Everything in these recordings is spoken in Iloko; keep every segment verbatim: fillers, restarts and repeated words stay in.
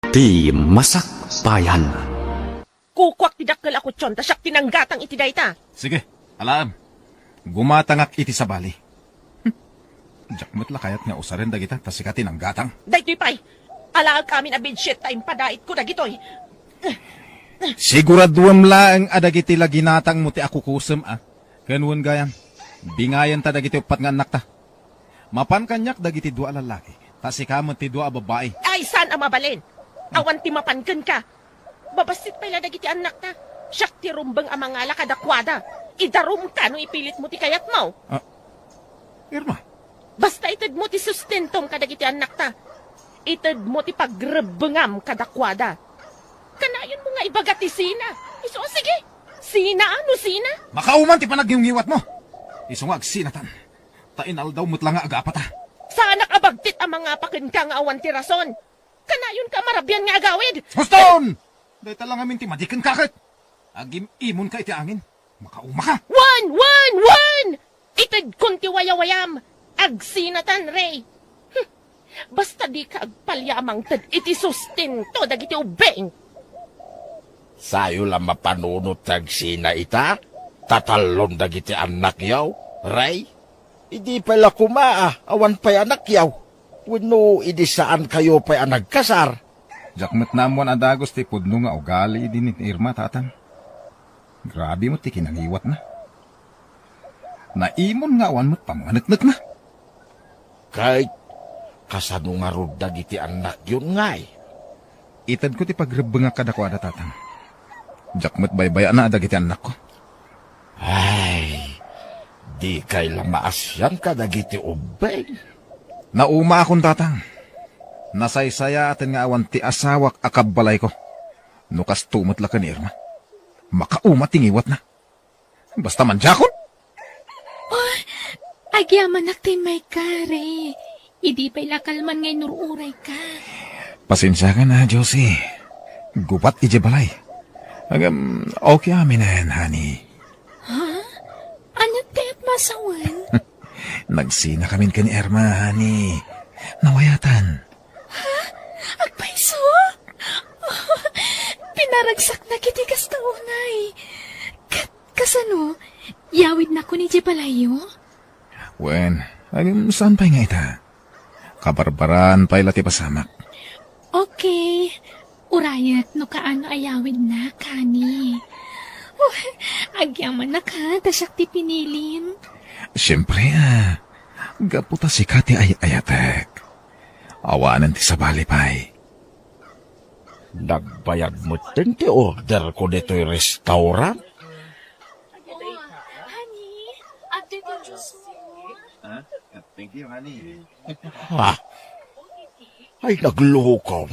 Ti Masakbayan. Kukuak ti dakkel a kutson ta siak ti nanggatang iti dayta. Sige, alaem. Gumatangak iti sabali. Diak met la kayat nga usaren dagita ta sika ti nanggatang. Daytoy pay. Alaek amin a bedsheet ta impadaitko dagitoy. Siguraduem laeng a dagiti la ginatangmo ti akukusem a. Ken wen gayam, bingayenta dagiti uppat nga annakta. Mapan kaniak dagiti dua a lallaki, ta sika met ti dua a babbai. Ay, saan a mabalin? Awan ti mapan kenka. Babassit pay la dagiti annakta. Siak ti rumbeng a mangala kadakuada. Idarumka no ipilitmo ti kayatmo. Ah, Irma? Basta itedmo ti sustentom kadagiti annakta. Itedmo ti pagrebbengam kadakuada. Kanayonmo nga ibaga ti sina. Isu, sige. Sina, ano sina? Makauman ti panagnginggiwatmo. Isu nga agsinatan. Ta inaldaw met la nga agapata. Saanak a bagtit a mangapa kenka nga awan ti rason. Kanayonka a marabian nga agawid. Huston! Dayta la ngamin ti madi kenka ket. Agim-imonka iti angin. Makaumaka. Wen, wen, wen! Itedkon ti wayawayam. Agsinatan, Rey. Hm. Basta dika agpalya a mangted iti sustento dagiti ubbing. Sayo la mapanunot ti agsina ita, tatallon dagiti annakyo, Rey. Idi pay la koma a awan pay annakyo, wenno idi saankayo pay a nagkasar. Diak met naammoan a dagus ti pudno nga ugali idi ni Irma, tatang. Grabe met ti kinangiwatna. Naimon nga awan met pammaneknekna. Ket kasano ngarud dagiti annakyon, ngay? Itedko ti pagrebbengak kadakuada, tatang. Diak met baybayaanna dagiti annakko. Ay, dikay la maasian kadagiti ubbing. Naumaakon, tatang. Nasaysayaaten nga awan ti asawak a kabbalayko. No kasto met la ken ni Irma. Makauma ti ngiwatna. Basta mandiakon. Oh, agyamanak ti immayka, Rey. Idi pay la kalman nga inur-urayka. Pasensiakan a, Josie. Gubat idiay balay. Agam, okay aminen, honey. Ha? Ania ti apmasawen? Nagsinakamin ken ni Irma, honey. Nawayatan. Ha? Agpayso? Pinaragsaknak iti kasta unay. Ket kasano? Yawidnakon idiay balayyo? Wen, agam saan pay nga ita. Kabarbaraan pay la ti pasamak. Okay. Urayek no kaano a yawidnak, honey. Oh, agyamanak ha, ta siak ti pinilim. Siempre, ah. Gapu ta sika ti ay-ayatek. Awanen ti sabali pay. Nagbayag metten ti order ko ditoy restaurant. Oh, honey, adtoy ti juice mo. Ah, thank you, honey. Ha? Ay, nagloko.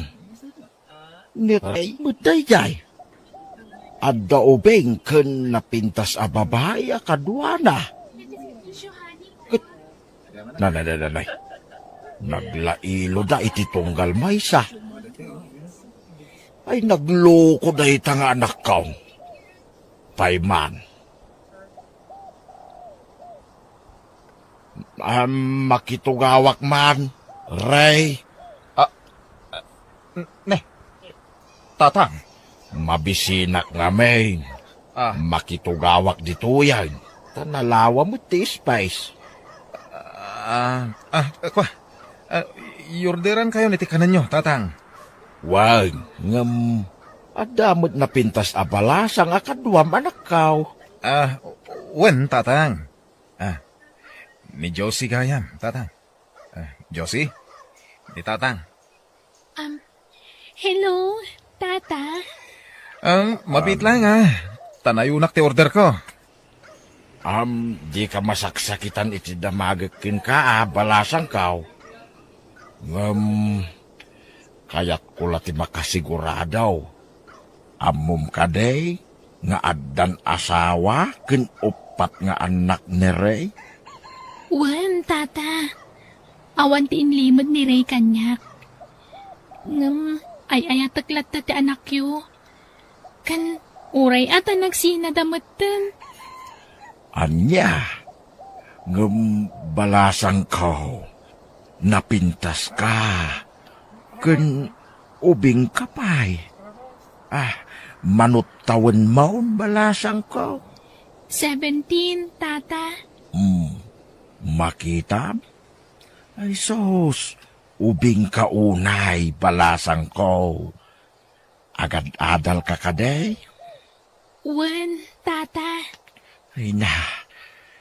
Ni Rey met daydiay. Adda ubing ken napintas a babai a kaduana. Ket, nanay, nanay, nanay. Naglailo da iti tunggal maysa. Ay, nagloko dayta nga anakko. Payman. Ah, makitugawak man, Rey. Ah, ah, n-, ne, Tatang. Mabisinak ngamin. Ah. Makitugawak ditoyen. Ta nalawa met ti space. Ah, ah, kua. Ah, iorderankayon iti kanenyo, Tatang. Wen, ngem adda met napintas a balasang a kaduam, anakko. Ah, wen, Tatang. Ah, ni Josie gayam, Tatang. Ah, Josie, ni Tatang. Um, hello, Tata. Ang mabit lang, ah. Tanayonak ti order ko. Am, dika masaksakitan iti damagek kenka a balasangko. Ngem, kayatko la ti makasigurado. Ammom kadi nga addan asawa ken uppat nga annak ni Rey? Wen, Tata. Awan ti inlimed ni Rey kaniak. Ngem, ay-ayatek latta ti anakyo. Ken uray a ta nagsinada metten. Ania? Ngem balasangko, napintaska, ken Ubingka pay. Ah, mano tawenmon, balasangko? Seventeen, Tata. Hmm, makitam? Ay sus, ubingka unay, balasangko. Agad-adalka kadi? Wen, Tata. Ay na,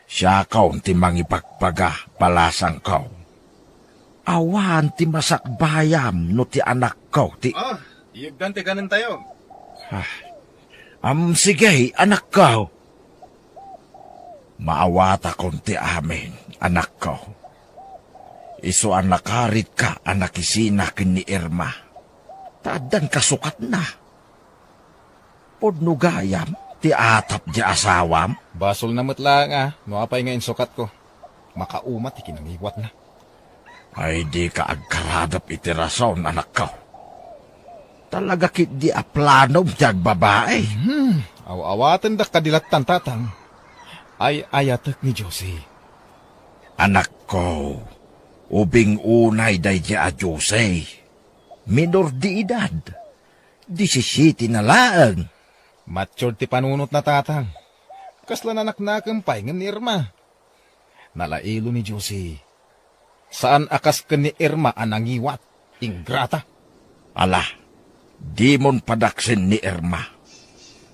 siakon ti mangibagbaga, balasangko. Awan ti masakbayam no ti anakko ti Ah, iyegdan ti ganentayo. Ah, am, sige, anakko. Maawatakon ti amin, anakko. Isu a nakaritka a nakisina ken ni Irma. Ta addan kasukatna. Pudno gayam ti atap ti asawam? Basolna met laeng a no apay nga insukatko. Makauma ti kinangiwatna. Ay, dika agkaradep iti rason, anakko. Talaga ketdi a planom ti agbabai. Hmm, aw-awatendak kadi lattan, Tatang. Ay-ayatek ni Josie. Anakko, ubing unay daydi a Josie. Minor de edad. Disisiete na laeng. Mature ti panunotna, Tatang. Kasla nanaknakem pay ngem ni Irma. Nalailo ni Josie. Saan a kas ken ni Irma a nangiwat. Ingrata. Ala, dimon padaksen ni Irma.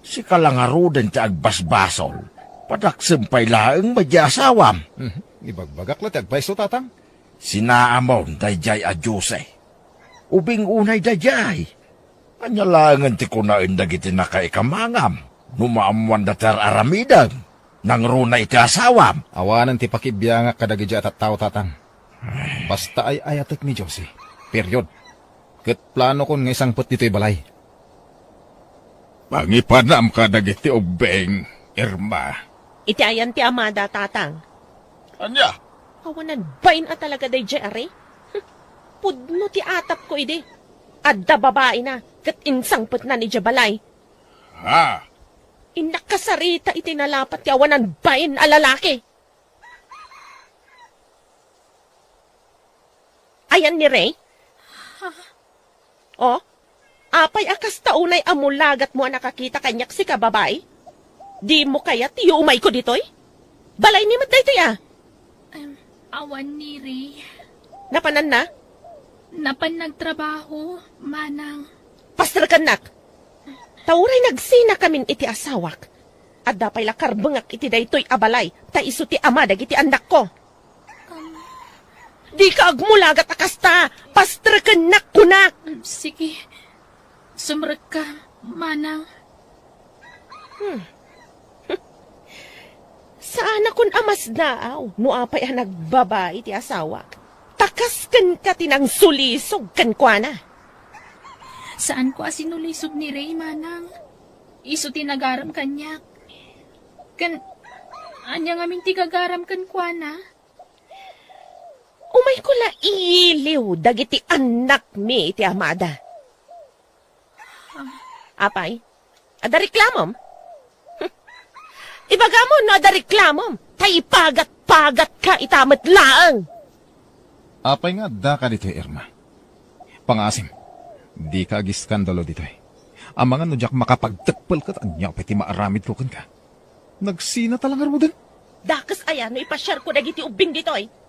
Sika la ngaruden ti agbasbasol. Padaksem pay laeng met ti asawam. Mhm. Ibagbagak la ti agpayso, Tatang. Sinaamon daydiay a Josie. Ubing unay daydiay. Ania laengen ti kunaen dagiti nakaikamangam no maammoanda ti ar-aramidem? Nangruna iti asawam. Awanen ti pakibiangak kadagiti a tattao, Tatang. Basta ay-ayatek ni Josie. Period. Ket planokon nga isangpet ditoy balay. Mangipanam kadagiti ubbing, Irma. Iti ayan ti amada, Tatang. Ania? Awanan bain a talaga daydiay a re? Hm, pudno ti atapko idi. Adda babaina, ket insangpetnan idiay balay. Ha? Innak kasarita iti nalapat ti awanan bain a lalaki. Ayan ni Ray? Oh? Apay a kasta unay a mulagatmo a nakakita kaniak, sika babai? Dimo kayat ti yuumayko ditoy? Balay ni met daytoy a? Em, awan ni Ray. Napananna? Napan nagtrabaho, manang. Pasterkennak! Ta uray nagsinakamin iti asawak, adda pay la karbengak iti daytoy a balay, ta isu ti ama dagiti annakko. Dika agmulagat a kasta! Pastrekennak, kunak! Sige. Sumrekka, manang. Hmm. Saanakon a masnaaw no apay a nagbabai ti asawak. Ta kas kenka ti nangsulisog kenkuana. Saanko a sinulisog ni Ray, manang. Isu ti nagaram kaniak. Ken, ania ngamin ti gagaram kenkuana? Umayko la iyiliw dagiti annakmi iti amada. Apay, adda reklamom? Ibagam no adda reklamom, ta ipagat-pagatka ita met laeng. Apay nga addaka ditoy, Irma? Pangaasim, dika agiskandalo ditoy. Amangan no diak makapagtekpel ket ania pay ti maaramidko kenka. Nagsinata la ngaruden. Dakes aya no ipasiarko dagiti ubbing ditoy?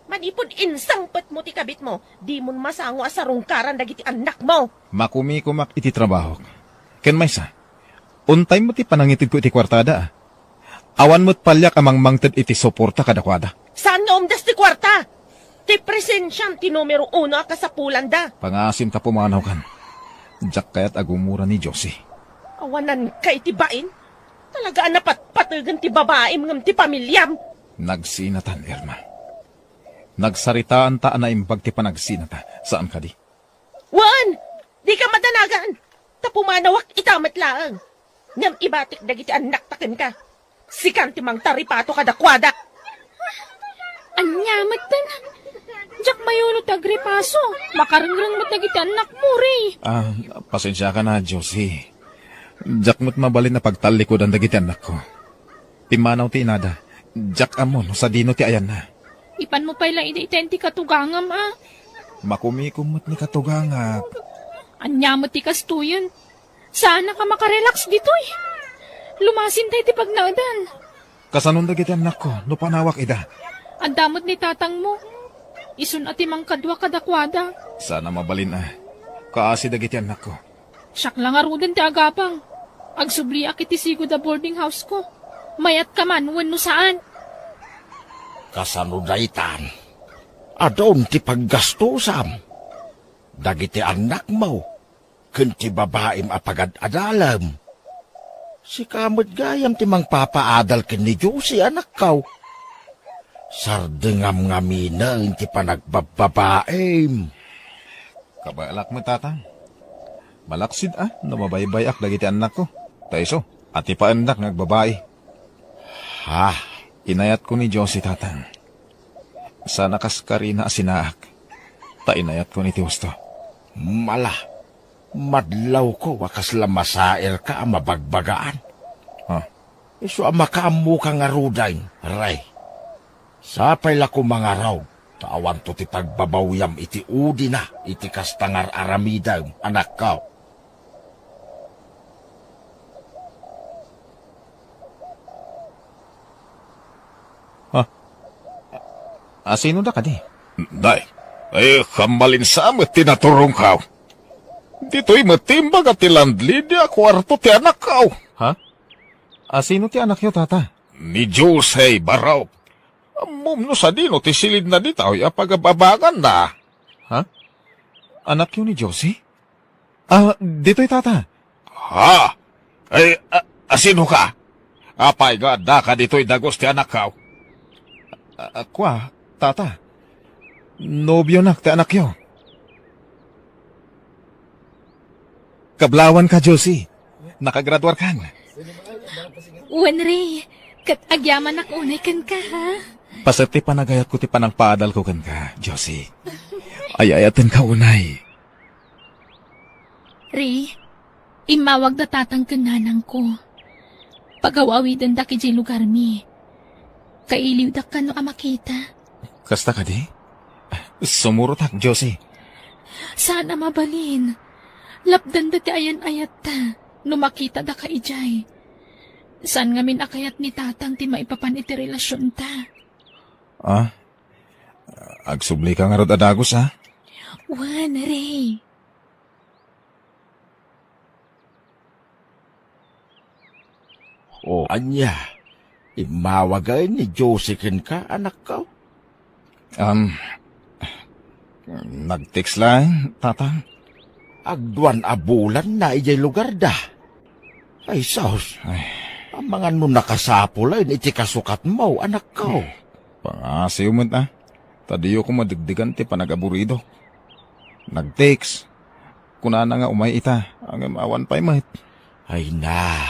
Manipud insangpetmo ti kabitmo, dimon masango a sarungkaran dagiti annakmo. Makumikumak iti trabahok. Ken maysa, untay met ti panangitedko iti kuartada, a. Awan met paliak a mangmangted iti suporta kadakuada. Saan nga umdas ti kuarta? Ti presensiam ti numero uno a kasapulanda. Pangaasim ta pumanawkan. Diak kayat a gumura ni Josie. Awananka iti bain? Talaga a napatpategen ti babaim ngem ti pamiliam. Nagsinatan, Irma. Nagsaritaanta a naimbag ti panagsinata, saan kadi? Wen, dika madanagan. Ta pumanawak ita met laeng. Ngem ibatik dagiti annakta kenka. Sikan ti mangtaripato kadakuada. Ania met ten? Diak mayulo ti agripaso. Makarengreng met dagiti annakmo, Ray. Ah, pasensiakan a, Josie. Diak met mabalin a pagtallikudan dagiti annakko. Pimmanaw ti inada. Diak ammo no sadino ti ayanna. Ipanmo pay la idi ita ti katugangam, a. Makumikom met ni katugangak. Ania met ti kastoyen? Saanak a makarelax ditoy. Lumasinta iti pagnaedan. Kasanon dagiti annakko no panawak ida? Adda met ni tatangmo. Isun a ti mangkadua kadakuada. Saan a mabalin a. Kaasi dagiti annakko. Siak la ngaruden ti agabang. Agsubliak iti sigud a boarding house ko. Mayatka man wenno saan? Kasano daytan? Adun ti paggastosam. Dagiti annakmo ken ti babaim a pagad-adalem. Sika met gayam ti mangpapaadal ken ni Josie, anakko. Sardengam ngaminen ti panagbabbabaim. Kabaelak met, Tatang. Malaksid a no mabaybay-ak dagiti annakko. Ta isu, atipaendak nga agbabai. Ha? Inayatko ni Josie, Tatang. Saan a kas karina a sinaak. Ta inayatko ni ti husto. Mala, madlawko a kasla masairka a mabagbagaan. Ha? Isu a makaammoka ngaruden, Rey. Sapay la koma ngarud, ta awanto ti pagbabawiam iti udina iti kasta nga ar-aramidem, anakko. Ha? A-, asino da kadi? Nay, ay, kammalinsa met ti naturongko. Ditoy met ti imbaga ti landlady a kuarto ti anakko. Ha? Asino ti anakyo, Tata? Ni Jose Barok. Ammom no sadino ti silidna ditoy a pagababanganna. Ha? Anakyo ni Josie? Ah, ditoy, Tata. Ha? Ay, a-, asino ka? Apay nga addaka ditoy dagus ti anakko? Ah, kua, Tata. Nobionak ti anakyo. Kablawanka, Josie. Nakagraduarkan. Wen, Rey. Ket agyamanak unay kenka, ha? Paset ti panagayatko ti panangpaadalko kenka, Josie. Ay-ayatenka unay. Rey, immawagda tatang ken nanangko. Pagaw-awidendak idiay lugarmi. Kailiwdak kano a makita. Kasta kadi? Sumurotak, Josie. Saan a mabalin. Lapdanda ti ayan-ayatta no makitada ka idiay. Saan ngamin a kayat ni tatang ti maipapan iti relasionta. Ah? Agsubli ka ngarud a dagus, ha? Wen, Rey. O, ania? Immawag ni Josie kenka, anakko? Um, nag-text laeng, Tatang. Agduan a bulanna idiay lugarda. Ay, sus. Ay. Amangan no nakasapulen iti kasukatmo, anakko. Pangasiw met, ah. Ta diyo ko madegdegan ti panagaburidok. Nag-text. Kunana nga umay ita, ngem awan pay met. Ay na,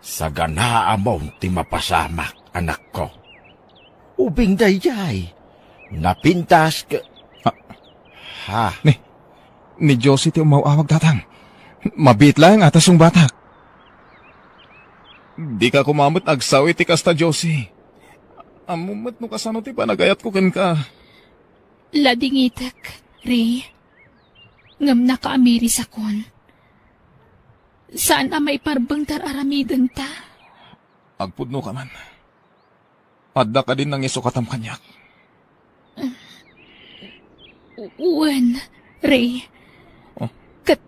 saganaamon ti mapasamak, anakko. Ubing daydiay, napintas ke-, Ah. Ha? Ni, ni Josie ti umaw-awag, Tatang. Mabiit laeng a ta sungbatak. Dika koma met agsao iti kasta, Josie. Ammom met no kasano ti panagayatko kenka. Ladingitek, Rey. Ngem nakaamirisakon. Saan a maiparbeng ti ar-aramidenta. Agpudno ka man. Adda kadin nangisukatam kaniak? Wen, Rey. Oh. Ket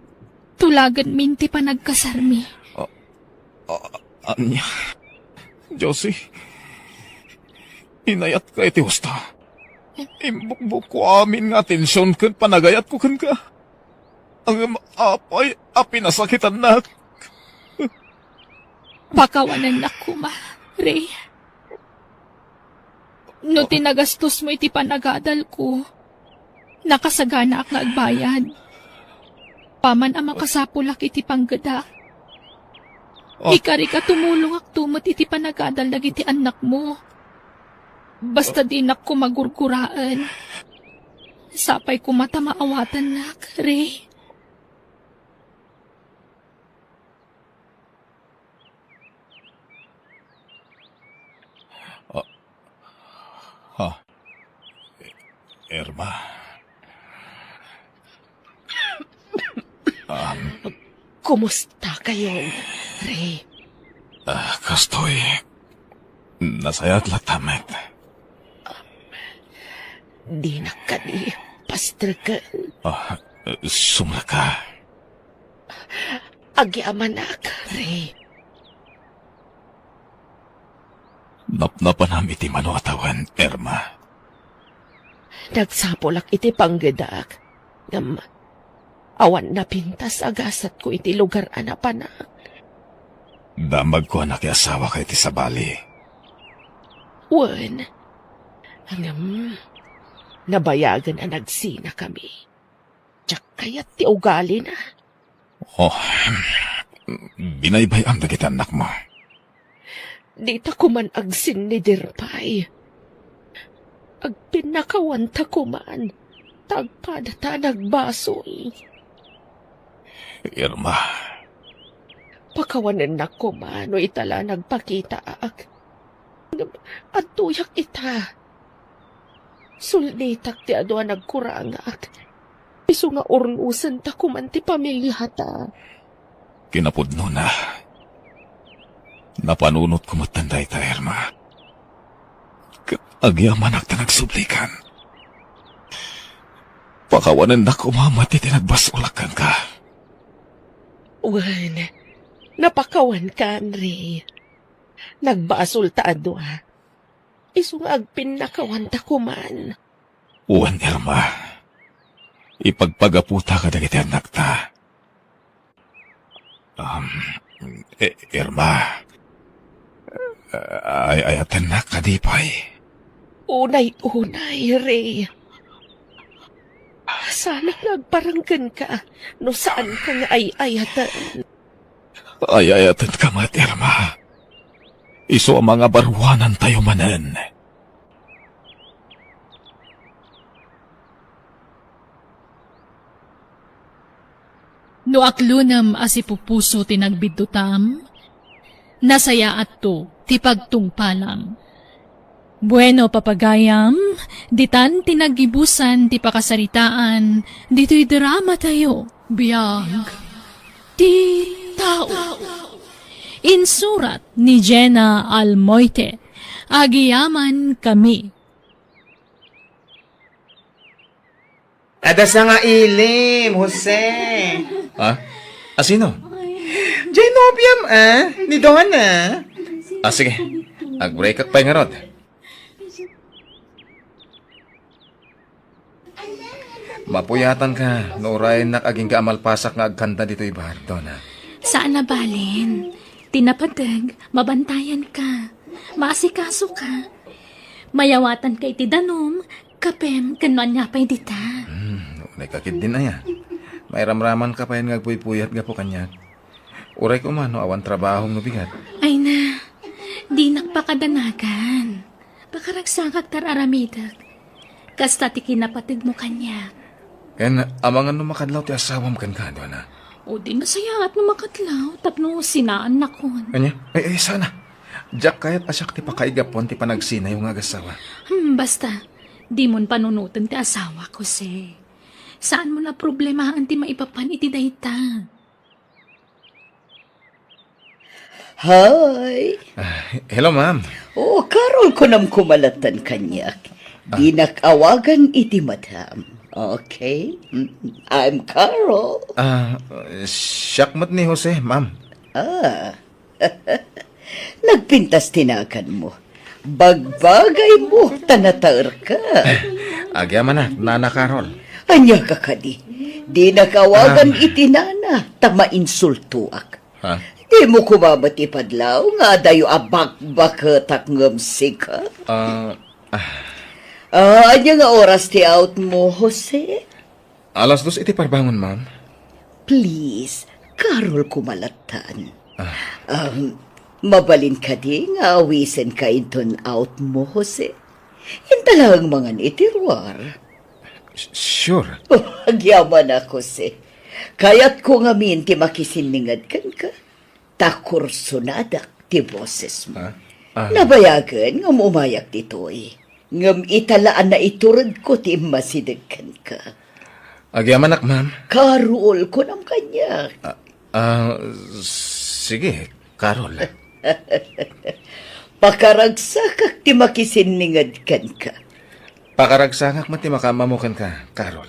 tulagenmin ti panagkasarmi. Ah, ah, ania? Josie, inayatka iti husto. Imbukbokko amin nga atension ken panagayatko kenka. Ngem apay a pinasakitannak? Pakawanennak koma, Rey. No ti nagastosmo iti panagadalko, nakasaganaak nga agbayad. Apaman a makasapulak iti panggedak, Oh. Ikarik a tumulongakto met iti panagadal dagiti annakmo. Basta dinak koma gurguraen. Sapay koma ta maawatannak, Rey. Ah, ha? Irma. Kumusta kayon, Ray? Ah, kastoy, nasayaat latta met. Dinak kadi pastreken. Ah, sumrek ka. Agyamanak, Ray. Napnapanam iti mano a tawen, Irma. Nagsapulak iti panggedak, ngem awan napintas a gasatko iti lugar a napanak. Damagko a nakiasawaka iti sabali. Wen, ngem nabayagen a nagsinakami. Diak kayat ti ugalina. Oh, binaybay-am dagiti annakmo. Dita koman agsinnider pay. Agpinnakawanta koman, ta agpadata a nagbasol. Irma. Pakawanennak koma no ita la nagpakitaak. Ngem adtoyak ita. Sulnitak ti adu a nagkurangak. Isu nga urnosenta koman ti pamiliata. Kinapudnona, napanunotko metten dayta, Irma. Ket agyamanak ta nagsublikan. Pakawanennak koma met iti nagbasolak kenka. Wen, napakawankan, Ray. Nagbasol ta a dua. Isu nga agpinnakawanta koman. Wen, Irma. Ipagpagaputa kadagiti annakta. Um, e-, Irma. Ay-ayatennak kadi pay? Unay-unay, Ray. Saanak nga agparang kenka no saanka nga ay-ayaten. Ay-ayatenka met, Irma. Isu a mangabaruanantayo manen. No aklonem a sipupuso ti nagbiddutam, nasayaatto ti pagtungpalam. Bueno, papagayam, ditan ti naggibusan ti pakasaritaan ditoy dramatayo. Biag ti tao. Insurat ni Jenna Almoite. Agyamankami. Adda sangailim, Jose. Ha? A, sino? Diay nobiam, a, ni Donna. A, sige. Agbreakak pay ngarud. Mapuyatanka no urayennak agingga a malpasak nga agkanda ditoy bar, Donna. Saan a balen. Ti napateg, mabantayanka. Maasikasoka. Mayawatanka iti danum, kapem, ken no ania pay dita. Hmm, unay ka ketdin aya. Mairamramanka pay nga agpuypuyat gapu kaniak. Uray koma no awan trabahom no bigat. Ay na, dinak pakadanagan. Pakaragsakak ta ar-aramidek. Kasta ti kinapategmo kaniak. Ken amangan no makadlaw ti asawam kenka, Donna? O di nasayaat no makadlaw tapno sinaannakon. Ania? Ay, ay, sana. Diak kayat a siak ti pakaigapuan ti panagsinayo nga agasawa. Hmm, basta, dimon panunoten ti asawak, Jose. Saanmo la problemaen ti maipapan iti dayta. Hi. Ah, hello, ma'am. Oh, Carol, kunam kumalatan kaniak. Ah. Dinak awagan iti madam. Okay? Mm, I'm Carol. Ah, siak met ni Jose, ma'am. Ah. Nagpintas ti naganmo. Bagbagaymo, ta nataerka. Agyamanak, Nana Carol. Ania ka kadi? Dinak awagan Ah. iti nana, ta mainsultoak. Ha? Dimo koma met ipadlaw nga adayo a bakbaketak ngem sika? Ah, ah. Ah, ania nga oras ti outmo, Jose? Alas dos iti parbangon, ma'am. Please, Carol, kumalatan. Ah. Um, mabalin kadi nga awisenka inton outmo, Jose? Inta laeng mangan iti ruar. S-, sure. Oh, agyamanak, Jose. Kayatko ngamin ti makisinninged kenka. Ta kursonadak ti bosesmo. Ah, ah. Nabayagen nga umayak ditoy. Ngem ita la a naituredko ti immasideg kenka. Agyamanak, ma'am. Carol, kunam kaniak. Ah, Ah, sige, Carol. Pakaragsakak ti makisinninged kenka. Pakaragsakak met ti makaammo kenka, Carol.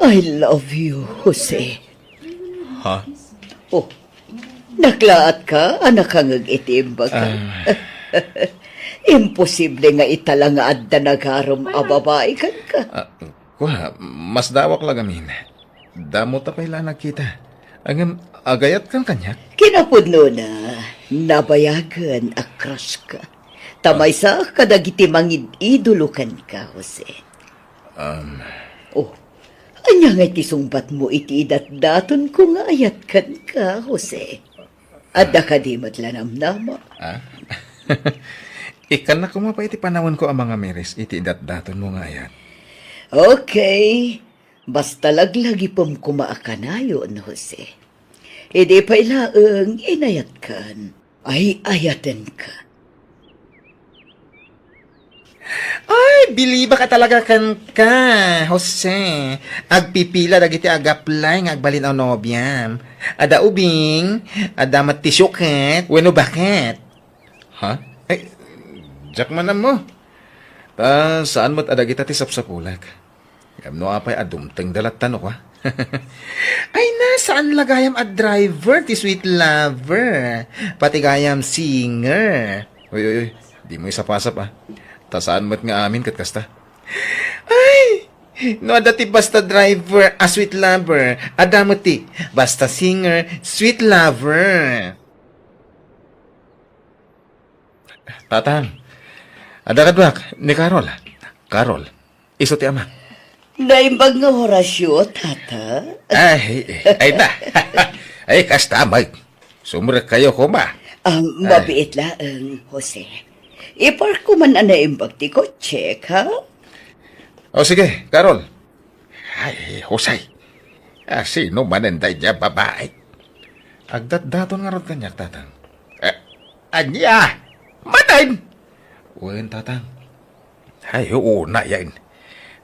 I love you, Jose. Ha? Oh, naklaatka a nakangeg iti imbagak. Ah. Imposible nga ita la nga adda nagarem a babai kenka. Ah, kua, masdawak la gamin. Damo ta pay la nagkita. Ngem agayatkan kaniak? Kinapudnona, nabayagen a crush ka. Ta maysa kadagiti mangid-idolo kenka, Jose. Um. Oh, ania ngay ti sungbatmo iti idatdatonko nga ayatkanka, Jose? Adda kadi met la namnama? Ah? Ikkannak koma pay iti panawenko a mangamiris iti idatdatonmo nga ayat. Okay. Basta laglagipem koma a kanayon, Jose. Idi pay laeng inayatkan, ay-ayatenka. Ay, bilibak a talaga kenka, Jose. Agpipila dagiti ag-apply nga agbalin a nobiam. Adda ubing, adda met ti suket, wenno baket. Ha? Ay, diak man ammo. Ta saan met a dagita ti sapsapulek. Ngem no apay a dumtengda latta no kua? Ay na, saan la gayam a driver ti sweet lover. Pati gayam singer. Uy, uy, uy, dimo isapasap, ah. Ta saan met nga amin ket kasta. Ay, no adda ti basta driver a sweet lover, adda met ti basta singer, sweet lover. Tatang, adda kaduak ni Carol. Carol, isu ti ama. Naimbag nga Horacio, tata. Ay, ay na. Ay, kasta, Mike. Sumrekkayo koma. Ah, ay. Mabiit laeng, Jose. Ipark ko man a naimbag ti kotse, ha? O, sige, Carol. Ay, Jose. Ah, sino manen daydiay a babai? Agdatdaton ngarud kaniak, tatang. Eh, ania? Manen? Wen, tatang. Ay, unay.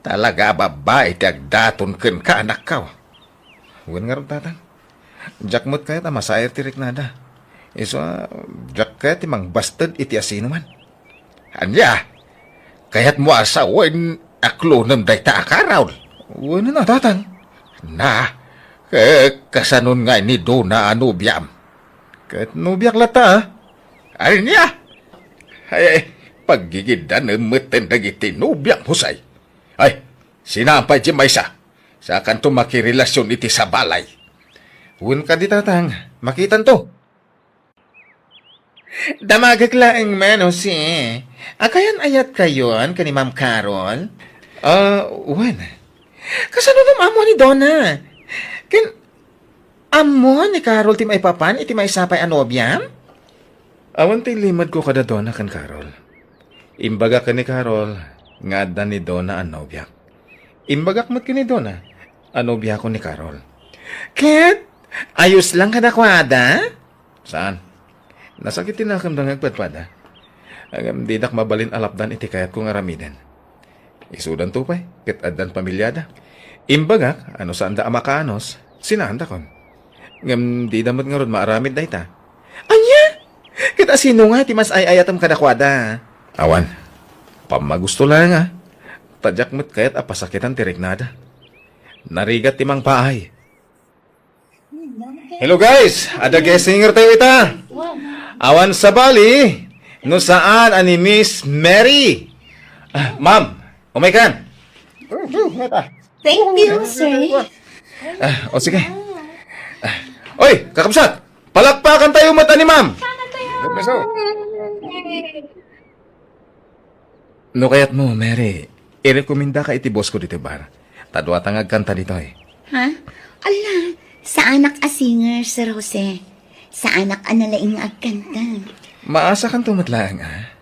Talaga a babai ti agdaton kenka, anakko. Wen ngarud, tatang. Diak met kayat a masair ti riknada. Isu a, diak kayat ti mangbasted iti asinoman. Ania? Kayatmo a sawen a klonem dayta a Carol? Wen a, tatang. Na, ke-, kasanon ngay ni Dona a nobiam? Ket nobiak latta, a. Ania? Ay, ay, paggigidanem metten dagiti nobiam, Jose. Ay, sinaam pay diay maysa. Saakanto makirelasyon iti sabali. Wen kadi, tatang, makitanto. Damagek laeng man, Jose. Akayan-ayatkayon ken ni Ma'am Carol? Ah, wen. Kasano no ammo ni Dona? Ken ammo ni Carol ti maipapan iti maysa pay a nobiam? Awan ti limedko kada Dona ken Carol. Imbagak ken ni Carol nga adda ni Dona a nobiak. Imbagak met ken ni Dona a nobiakon ni Carol. Ket ayos lang kadakuada? Saan? Nasakit ti nakemda nga agpadpada. Ngem didak mabalin a lapdan iti kayatko nga aramiden. Isudanto pay, ket addan pamiliada. Imbagak a no saanda a makaanus, sinaandakon. Ngem dida met ngarud maaramid dayta. Ania? Ket asino nga ti mas ay-ayatem kadakuada? Awan. Pammagusto laeng a. Ta diak met kayat a pasakitan ti riknada. Narigat ti mangpaay. Hello guys, adda guest singer tayo ita. Awan sabali, no saan a ni Miss Mary. Ah, ma'am, umay kan. Thank you, sir. Ah, o sige. Ah, oy, kakabsat, palakpakan tayo mata ni ma'am. No kayatmo, Mary, irekomendaka iti boss ko ditoy bar. Ta dua ta nga agkanta ditoy. Ha? Ala, saanak a singer, Sir Jose. Saanak a nalaing nga agkanta. Maasakanto met laeng, a.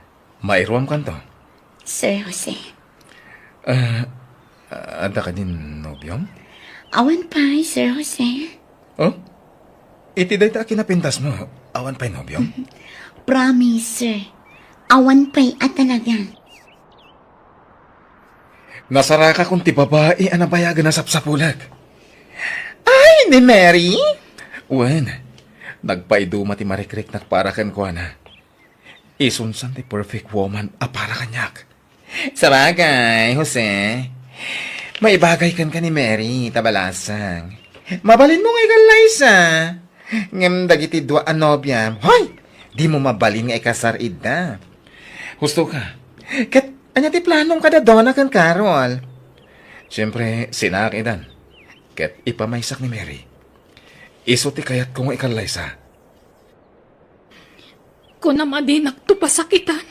Mairuamkanto. Sir Jose. Ah, adda kadin nobiom? Awan pay, Sir Jose. Oh? Iti dayta a kinapintasmo, awan pay nobiom? Promise, sir. Awan pay a talaga. Nasarakakon ti babai a nabayagen a sapsapulek. Ni Mary? Wen, nagpaiduma ti marikriknak para kenkuana. Isunsan ti perfect woman a para kaniak. Sabagay, Jose, maibagay kenka ni Mary, ta balasang. Mabalinmo nga ikallaysa. Ngem dagiti dua a nobiam, hoy! Dimo mabalin nga ikasar ida. Husto ka. Ket ania ti planong kada Donna ken Carol? Siempre, sinaak idan. Ket ipamaysak ni Mary. Isu ti kayatko nga ikallaysa. Kunam a dinakto pasakitan.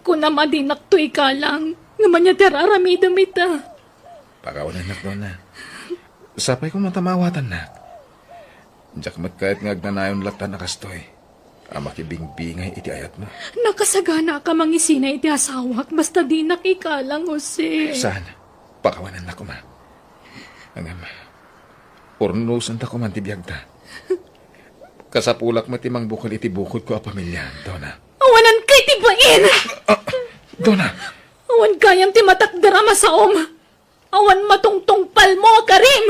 Kunam a dinakto ikalang, ngem ania ti ar-aramidem ita? Pakawanennak, Donna. Sapay koma ta maawatannak. Diak met kayat nga agnanayon lattan a kastoy a makibingbingay iti ayatmo. Nakasaganaak a mangisina iti asawak basta dinak ikalang, Jose. Saan? Pakawanennak koma. Ngem, urnosenta koma ti biagta. Kasapulak met ti mangbukel iti bukodko a pamilya, Donna. Awananka iti bain! Ah, Donna! Awan gayam ti matakder a masaom. Awan matungtungpalmo a karim.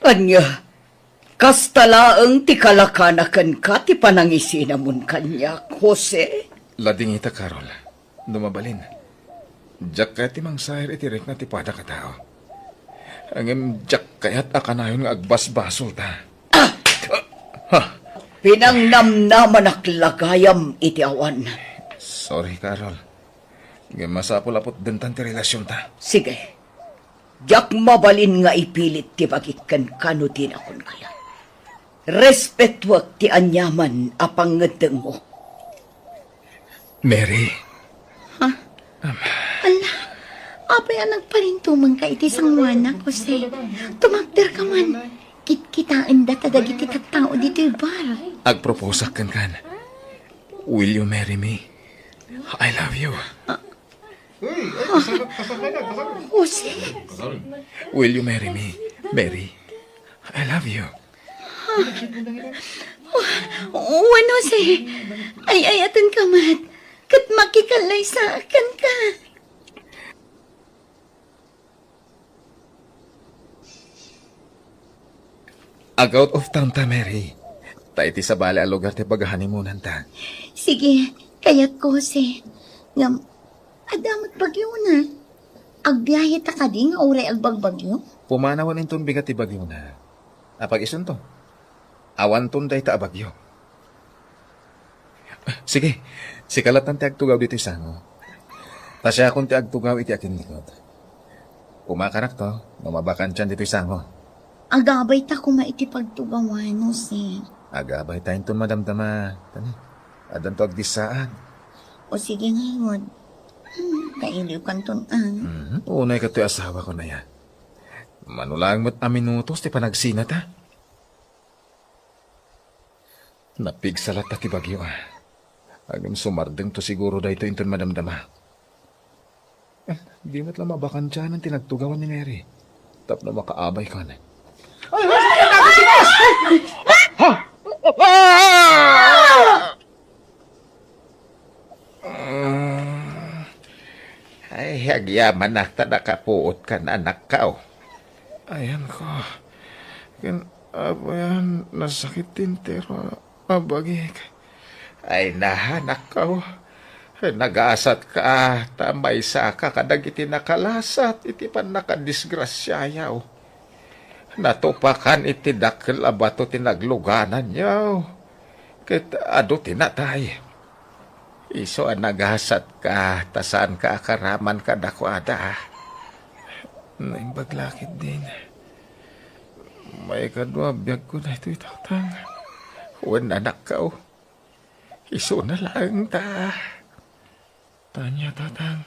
Ania, kasta laeng ti kalakana kenka ti panangisinamon kaniak, Jose? Ladingita, Carol, no mabalin. Diak kayat ti mangsair iti rikna ti padak a tao. Ngem diak kayat a kanayon nga agbasbasolta. Ah! Ha? Pinangnamnamanak la gayam iti awan. Sorry, Carol. Ngem masapul a putdentan ti relasionta. Sige. Diak mabalin nga ipilit ti bagik kenka no dinakon kayat. Respetuek ti aniaman a pangngeddengmo. Mary. Ha? Am. Ala, apay a nagparintumengka iti sangoanak, Jose? Tumakderka man. Kitkitaenda ta dagiti tattao ditoy bar. Agproposak kenkan. Will you marry me? I love you. Ah, Jose? Will you marry me, Mary? I love you. Wen, Jose. Ay-ayatenka met. Ket makikallaysa kenka. Ag-out of town ta, Mary. Ta iti sabali a lugar ti paghanimunanta. Sige, kayatko, Jose. Ngem, adda met bagyona. Agbiahe ta kadi nga uray agbagbagyo? Pumanawen inton bigat ti bagyona. Apag-isunto. Awanton dayta a bagyo. Sige, sika lattan ti agtugaw ditoy sango. Ta siakon ti agtugaw iti akinnikot. Umakarakto, no mabakantian ditoy sango. Agabay ta koma iti pagtugawan, Jose. Agabay ta inton madamdama. Tani, addanto agdissaag. O sige ngarud. Hmm, kailiwkanton, ah. Mhm. Unay katoy asawako, aya. Mano laeng met a minutos ti panagsinata. Napigsa latta ti bagyo, ah. Ngem sumardengto siguro daytoy inton madamdama. Eh, di met la mabakantianan ti nagtugawan ni Mary. Tapno makaabay kan. Ay, ay, ay, ay, ay, ay! Ha? Ah! Ay, agyamanak ta nakapuot kan, anakko. Ayanko. Ken, apayan, nasakit ti entero a bagik. Ay, na, anakko. Nagasatka, ta maysaka kadagiti nakalasat iti pannakadisgrasiayo. Natupakan iti dakkel a bato ti naglugananyo, ket adu ti natay. Isu a nagasatka, ta saanka a karaman kadakuada. Naimbag la ketdin. Maikadua a biagko daytoy, Tatang. Wen, anakko. Isuna laeng ta. Ania, Tatang?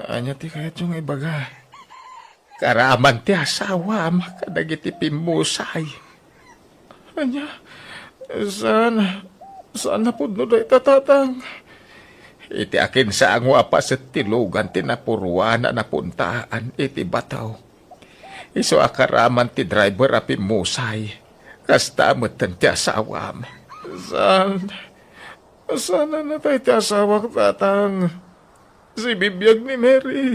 Ania ti kayatyo nga ibaga? Karaman ti asawam kadagiti pimmusay. Ania? Saan, saan a pudno dayta, Tatang? Iti akinsango a paset ti lugan ti napuruan a napuntaan iti bato. Isu a karaman ti driver a pimmusay. Kasta metten ti asawam. Saan? Saan a natay ti asawak, Tatang? Sibibiag ni Mary.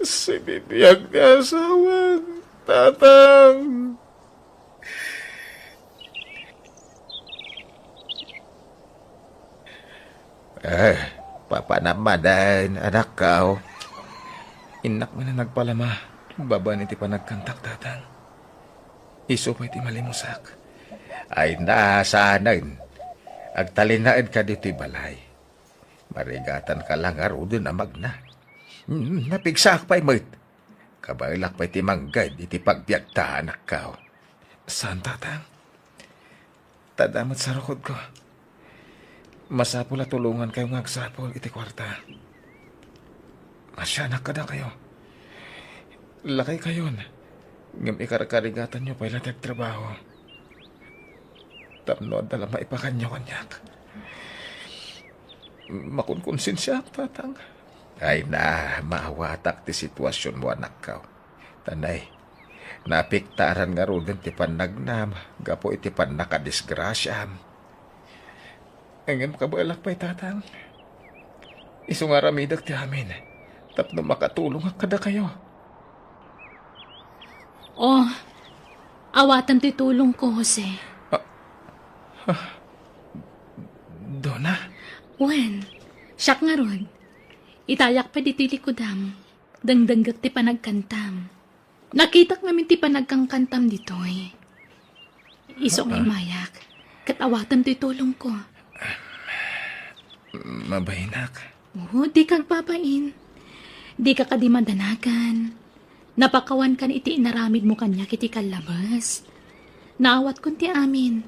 Sibibiag ti asawak, Tatang. Eh, papanam manen, anakko. Innak man a nagpalama babaen iti panagkantak, Tatang. Isu pay ti malimusak. Ay, na, saanen. Agtalinaedka ditoy balay. Marigatanka la ngaruden a magna. Hmm, napigsaak pay met. Kabaelak pay ti mangged iti pagbiagta, anakko. Saan, Tatang? Ta adda met sarukodko. Masapul a tulongankayo nga agsapul iti kuarta. Masianak kadakayo. Lakaykayon, ngem ikarkarigatanyo pay la ti agtrabaho. Tapno adda la maipakanyo kaniak. Makunkonsensiaak, Tatang. Ay na, maawatak ti situasionmo, anakko. Tanay, naapektaran ngaruden ti pannagnam gapu iti pannakadisgrasiam. Ngem kabaelak pay, Tatang. Isu nga aramidek ti amin tapno makatulongak kadakayo. Oh, awatem ti tulongko, Jose. Ah, ah, Dona? Wen, siak ngarud. Itayak pay ditoy likudam. Dengdengngek ti panagkantam. Nakitak ngamin ti panagkankantam ditoy. Isu nga Ah. imayak, ket awatem ti tulongko. Mabahinak. Oo, dika agbabain. Dika kadi madanagan. Napakawankan iti inaramidmo kaniak iti kallabes. Naawatkon ti amin.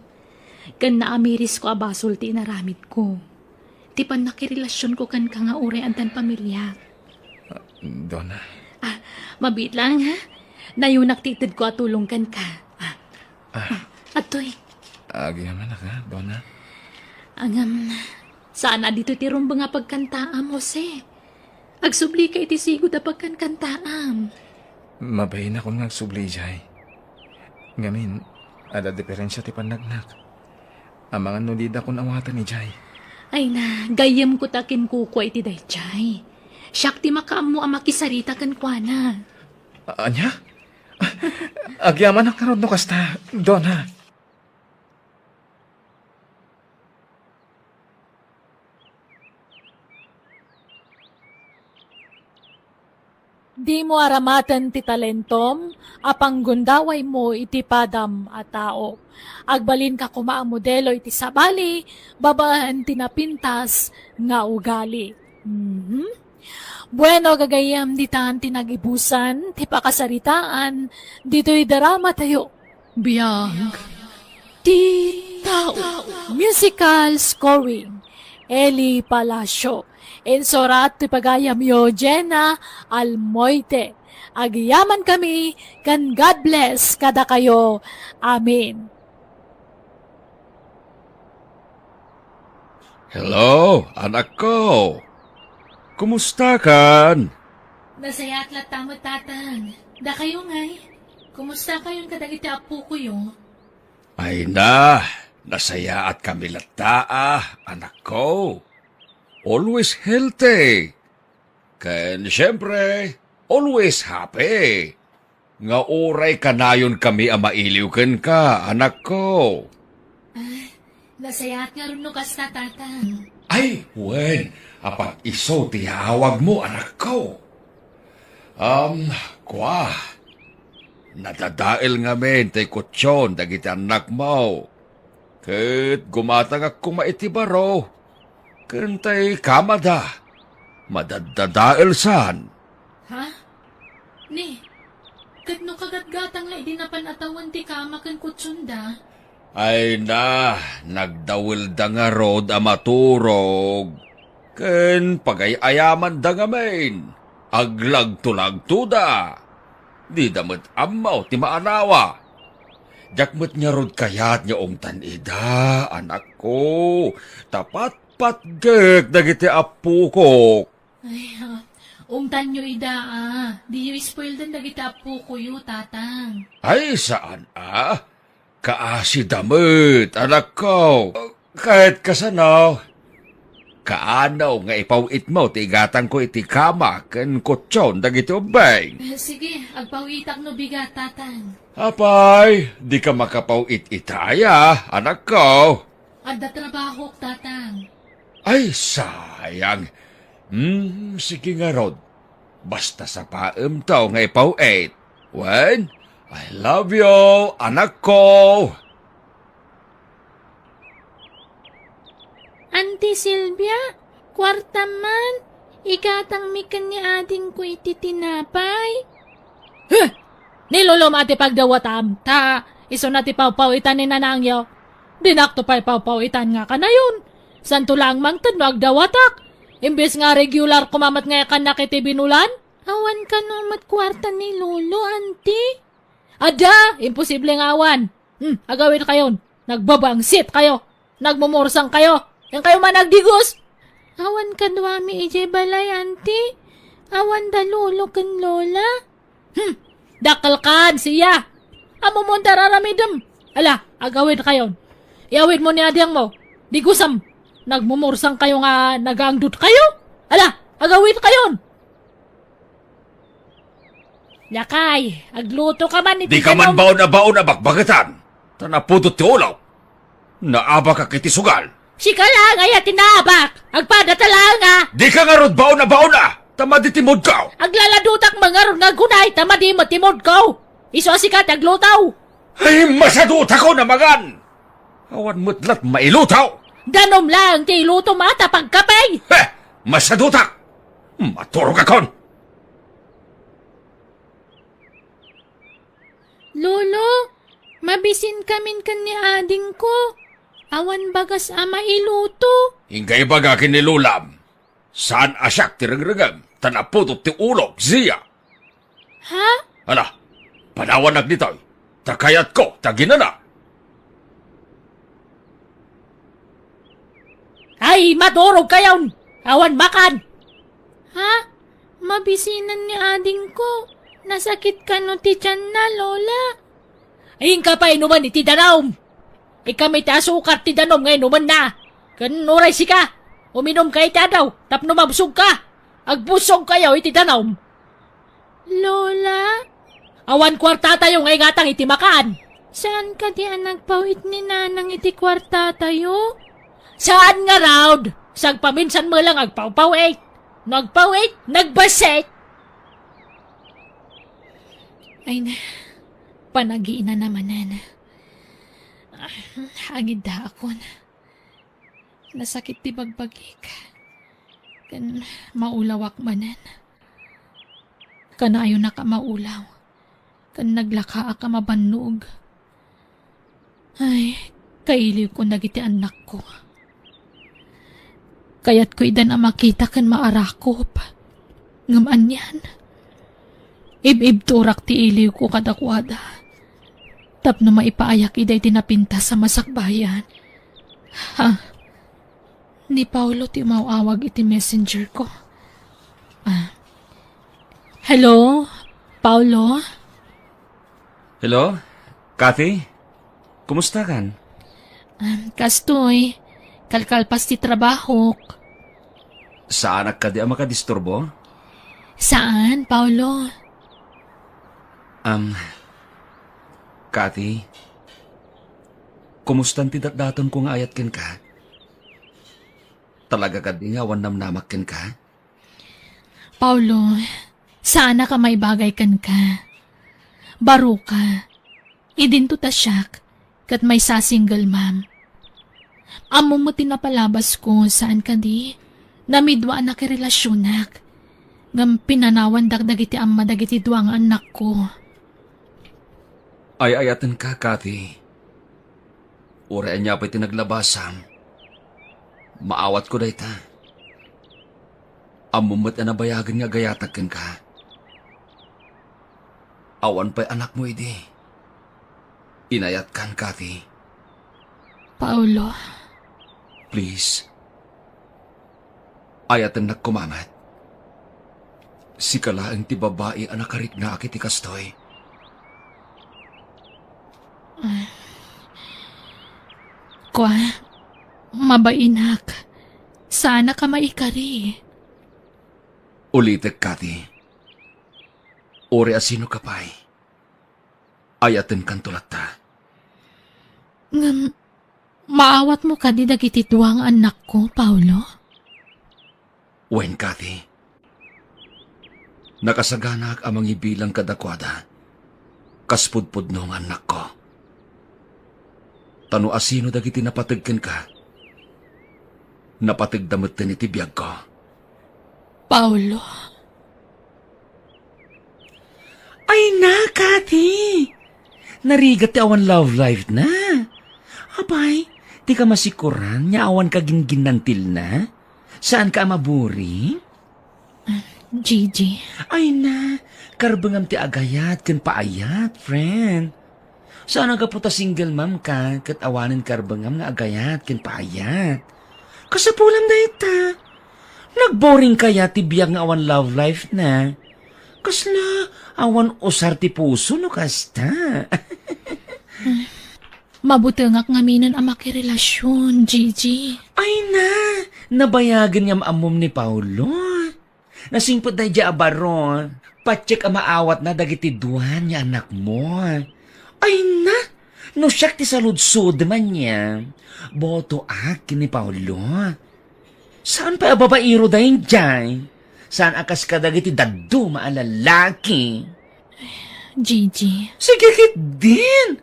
Ken naamirisko a basol ti inaramidko. Ti pannakirelasionko kenka nga uray addan pamiliak. Ah, Dona. Ah, mabiit lang, ha? Nayunak ti itedko a tulong kenka. Ah, Ah. ah, adtoy. Agyamanak, ha, Dona? Ngem, saan a ditoy ti rumbeng a pagkantaam, Jose. Agsublika iti sigud a pagkankantaam. Mabainakon nga agsubli idiay. Ngamin, adda diferensia ti pannagnak. Amangan no didakon awaten idiay. Ay na, gayyemko ta kinkukua iti daydiay. Siak ti makaammo a makisarita kenkuana. A-, ania? Agyamanak ngarud no kasta, Dona. Dimo aramaten ti talentom a panggundawaymo iti padam a tao. Agbalinka koma a modelo iti sabali babaen ti napintas nga ugali. Mhm. Bueno, gagayyem, ditan ti nagibusan ti pakasaritaan ditoy dramatayo. Biag ti tao. Musical scoring, Eli Palacio. Insurat ti pagayamyo, Jenna Almoite. Agyamankami ken God bless kadakayo. Amen. Hello, anakko. Kumustakan? Nasayaat latta met, Tatang. Dakayo ngay, kumustakayon kadagiti appokoyo? Ay na, nasayaatkami latta, ah, anakko. Always healthy. Ken, siyempre, always happy. Nga uray kanayonkami a mailiw kenka, anakko. Ah, nasayaat ngarud no kasta, Tatang. Ay, wen, apat isu ti yaawagmo, anakko. Am, kua, nadadael ngamin tay kutsion dagiti annakmo. Ket gumatangak koma iti baro, ken tay kamada, madaddadaelsan. Ha? Ni, ket no kagatgatang la idi napan a tawen ti kama ken kutsionda? Ay na, nagdawelda ngarud a maturog, ken pagay-ayamanda ngamin, aglagtolagtoda. Dida met ammo ti maanawa. Diak met ngarud kayat nga ungtan ida, anakko, ta patpatgek dagiti appokok. Ay, ah, ungtanyo ida, ah. Diyo ispoildan dagiti appokoyo, Tatang. Ay, saan, ah. Kaasida met, anakko. Ket kasano? Kaano nga ipaw-itmo ti igatangko iti kama ken kutson dagiti ubbing? Eh, sige, agpaw-itak no bigat, Tatang. Apay, dika makapaw-it itaya, anakko. Adda trabahok, Tatang. Ay, sayang. Hmm, sige ngarud. Basta sapaemto nga ipaw-it. Wen, I love you, anakko. Auntie Silvia, kuartam man, igatangmi ken ni adingko iti tinapay. Huh! Ni Lolom a ti pagdawatam, ta isuna ti pawpaw-itan ni nanangyo. Dinakto pay pawpaw-itan nga kanayon. Santo laeng mangted no agdawatak. Imbes nga regular koma met nga ikannak iti binulan. Awan kano met kuarta ni Lolo, Auntie? Adda! Imposible nga awan! Hmm, agawidkayon! Nagbabangsit kayo! Nagmumursang kayo! Yan kayo man agdigos! Awan kaduami idiay balay, Auntie. Awan da Lolo ken Lola. Hmm, dakkel kan, siya! Ammom ti ar-aramidem! Ala, agawidkayon! Iawidmo ni adingmo! Digosem! Nagmumursang kayo nga nagaangdot kayo! Ala, agawidkayon! Lakay, agluto ka man iti danum. Di ka man baon a baon a bakbaketan, ta napudot ti ulok. Naabakak iti sugal. Sika laeng aya ti naabak. Agpadata laeng a. Di ka ngarud baon a baon a, ta madi ti moodko. Aglaladutak man ngarud nga agunay, ta madi met ti moodko. Isu a sika ti agluto. Ay, masadutakon a mangan! Awan met lat mailuto! Danum laeng ti ilutom a ta pagkape! Heh! Masadutak! Maturogakon! Lolo, mabisinkamin ken ni adingko. Awan bagas a mailuto. Inka ibaga ken ni Lolam. Saan a siak ti rengrengem, ta napudot ti ulok, Zia. Ha? Ala, panawanak ditoy, ta kayatko ti aginana. Ay, maturog kayon! Awan makan! Ha? Mabisinan ni adingko. Nasakit kano ti tianna, Lola? Inka pay inumen iti danum. Ikami ti asukar ti danum nga inumenna. Ken uray sika, uminumka iti adaw tapno mabsogka. Agbusog kayo iti danum. Lola? Awan kuartatayo nga igatang iti makan. Saan kadi a nagpaw-it ni Nanang iti kuartatayo? Saan ngarud? Sagpaminsan met lang agpawpaw-it. No agpaw-it, nagbassit. Ay na, panagiinana manen. Ah, agiddaakon. Nasakit ti bagbagik. Ken maulawak manen. Kanayonaka maulaw. Ken naglakaak a mabannog. Ay, kailiwko dagiti annakko. Kayatko idan a makita ken maarakop. Ngem anian? Ib-ibturak ti iliwko kadakuada. Tapno maipaayak ida iti napintas a masakbayan. Ha? Ni Paolo ti umaw-awag iti messenger ko. Ah. Hello, Paolo? Hello, Kathy? Kumusta kan? Um, kastoy, kalkalpas ti trabahok. Saanak kadi a makadisturbo? Saan, Paolo. Um, Kathy, kumustan ti datdatonko nga ayat kenka? Talaga kadi nga awan namnamak kenka? Paolo, saanak a maibagay kenka. Baroka, idinto ta siak, ket maysa a single mom. Ammom met ti napalabasko, saan kadi? Namidwaanak ti relasionak. Ngem pinanawandak dagiti amma dagiti dua nga annakko. Ay-ayatenka, Kathy. Uray ania pay ti naglabasam, maawatko dayta. Ammom met a nabayagen nga agayatak kenka. Awan pay anakmo idi. Inayatkan, Kathy. Paolo. Please. Ayatennak koma met. Sika laeng ti babai a nakariknaak iti kastoy. Kua, mabainak. Saanak a maikari. Ulitek, Kati. Uray a sinoka pay, ayatenkanto latta. Ngem, maawatmo kadi dagiti dua nga annakko, Paolo? Wen, Kati. Nakasaganaak a mangibilang kadakuada kas pudpudno nga annakko. Ta no asino dagiti napateg kenka, napategda metten iti biagko. Paolo? Ay na, Kati! Narigat ti awan love life na. Apay, dika masikoran nga awan ka ginginnantilna? Saanka a maburing? Gigi. Ay na, karbengam ti agayat ken paayat, friend. Saan a gapu ta single mom ka ket awanen karbengam nga agayat ken paayat. Kasapulam dayta. Nagboring kaya ti biag nga awan love life na? Kasla awan usar ti puso no kasta? Mabutengak ngaminen a makirelasion, Gigi. Ay na, nabayagen nga maammom ni Paolo. Nasingpet daydiay a baro, patiek a maawatna dagiti dua nga annakmo. Ay na, no siak ti saludsodem ania, botoak ken ni Paolo. Saan pay a babaero daydiay? Saan a kas kadagiti dadduma a lalaki? Gigi. Sige ketdin!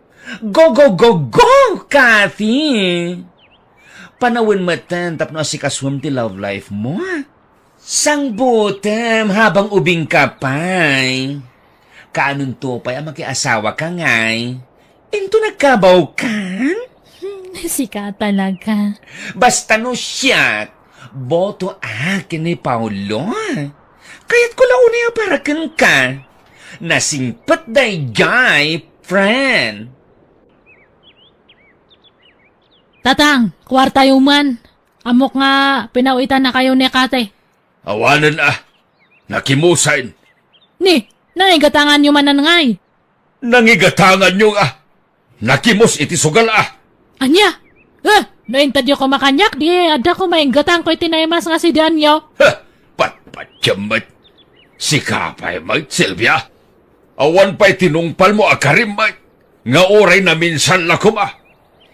Go, go, go, go, Kathy! Panawen metten tapno asikasuem ti love life mo. Sangbutem habang ubing ka pay. Kaanonto pay a makiasawa ka ngay? Into nagkabaw kan? Sika talaga. Basta no siak, boto akin ni Paolo. Kayatko la unay a para kenka. Nasingpet daydiay, friend. Tatang, kuartayo man. Ammok nga pinaw-itannakayo ni Kate. Awanen a, nakimusen. Ni, nangigatanganyo manen ngay? Nangigatanganyo a, nakimus iti sugal a. Ania? Eh, no intedyo koma kaniak, di adda koma inggatangko iti naimas nga sidianyo. Heh, patpatiem met. Sika pay met, Silvia. Awan pay tinungpalmo a karim met. Nga uray naminsan la koma,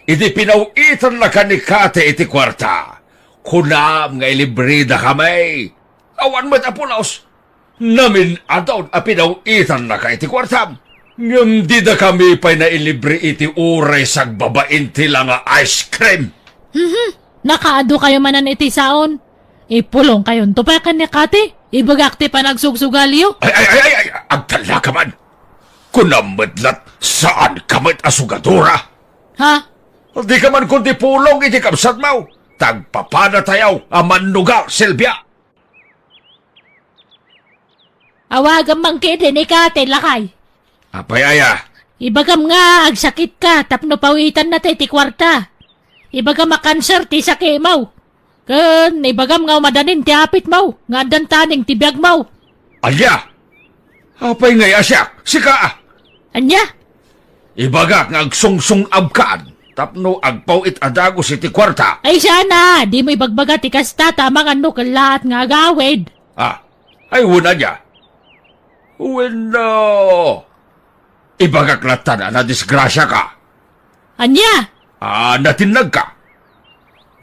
idi pinaw-itannaka ni Kate iti kuarta, kunam nga ilibridakami. Awan met a pulos. Namin-adon a pinaw-itannaka iti kuartam. Ngem didakami pay nailibre iti uray sagbabain ti la nga ice cream. Mhm. Nakaadu kayo manen iti saon. Ipulong kayonto pay ken ni Kati. Ibagak ti panagsugsugalyo. Ay, ay, ay, ay, ay, agtalla ka man. Kunam met lat, saan ka met a sugadora. Ha? Di ka man kundi pulong iti kabsatmo. Tagpapada tayaw a mannuga, Silvia. Awagam man ketdi ni Kate, lakay. Apay aya? Ibagam nga agsakitka tapno pawitanna ti kuarta. Ibagam a kanser ti sakimo. Ken ibagam nga umadanin ti apitmo nga addan taning ti biagmo. Ania? Apay ngay a siak? Sika? Ania? Ibagak nga agsungsung-abkan tapno agpaw-it a dagus iti kuarta. Ay, sana, dimo ibagbaga ti kasta ta amangan no kellaat nga agawid. Ah, ay, wen ania? Wenno, ibagak lattan a nadisgrasiaka. Ania? Ah, natinnagka.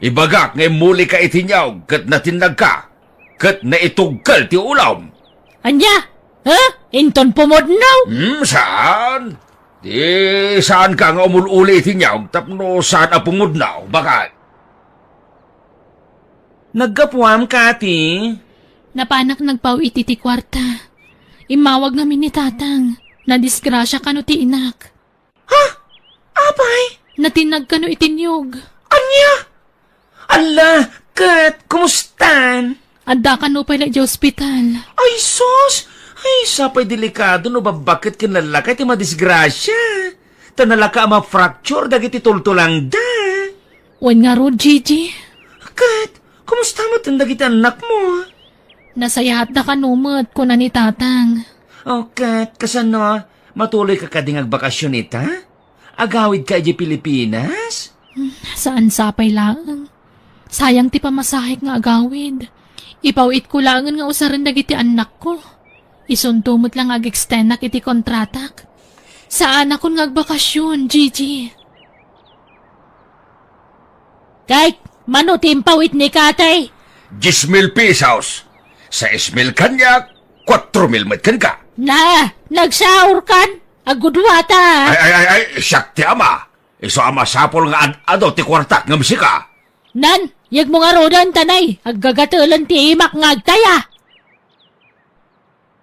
Ibagak nga immulika iti niyog ket natinnagka, ket naitugkel ti ulom. Ania? Ha? Inton pumudno? Hmm, saan? Di saanka nga umul-uli iti niyog tapno saan a pumudno, baket. Naggapuam, Kati? Napanak nagpaw-it iti kuarta. Immawag ngamin ni Tatang. Nadisgrasia kano ti inak. Ha? Apay? Natinnag kano iti niyog. Ania? Alla, ket kumustan? Adda kano pay la idiay ospital. Ay, sus! Ay, sapay delikado no babbaket ken lallakay ti madisgrasia. Ta nalaka a ma-fracture dagiti tultulangda. Wen ngarud, Gigi. Ket, kumusta met dagiti annakmo? Nasayaatda kano met, kuna ni Tatang. O, ket, kasano? Matuloy ka kadi nga agbakasyon ita? Agawid ka idiay Pilipinas? Hmm, saan sapay laeng. Sayang ti pamasahek nga agawid. Ipaw-itko laengen nga usaren dagiti annakko. Isunto met la nga ag-extendak iti kontratak. Saanakon nga agbakasyon, Gigi. Kay, mano ti impawit ni Katay? Diez mil pesos. Sais mil kaniak, kuatro mil met kenka. Na, nagsaurkan? Agudwata. Ay, ay, ay, ay, siak ti ama. Isu a masapul nga ad-adu ti kuartak ngem sika. Nan, yegmo ngaruden, tanay, aggagatelen ti imak nga agtaya.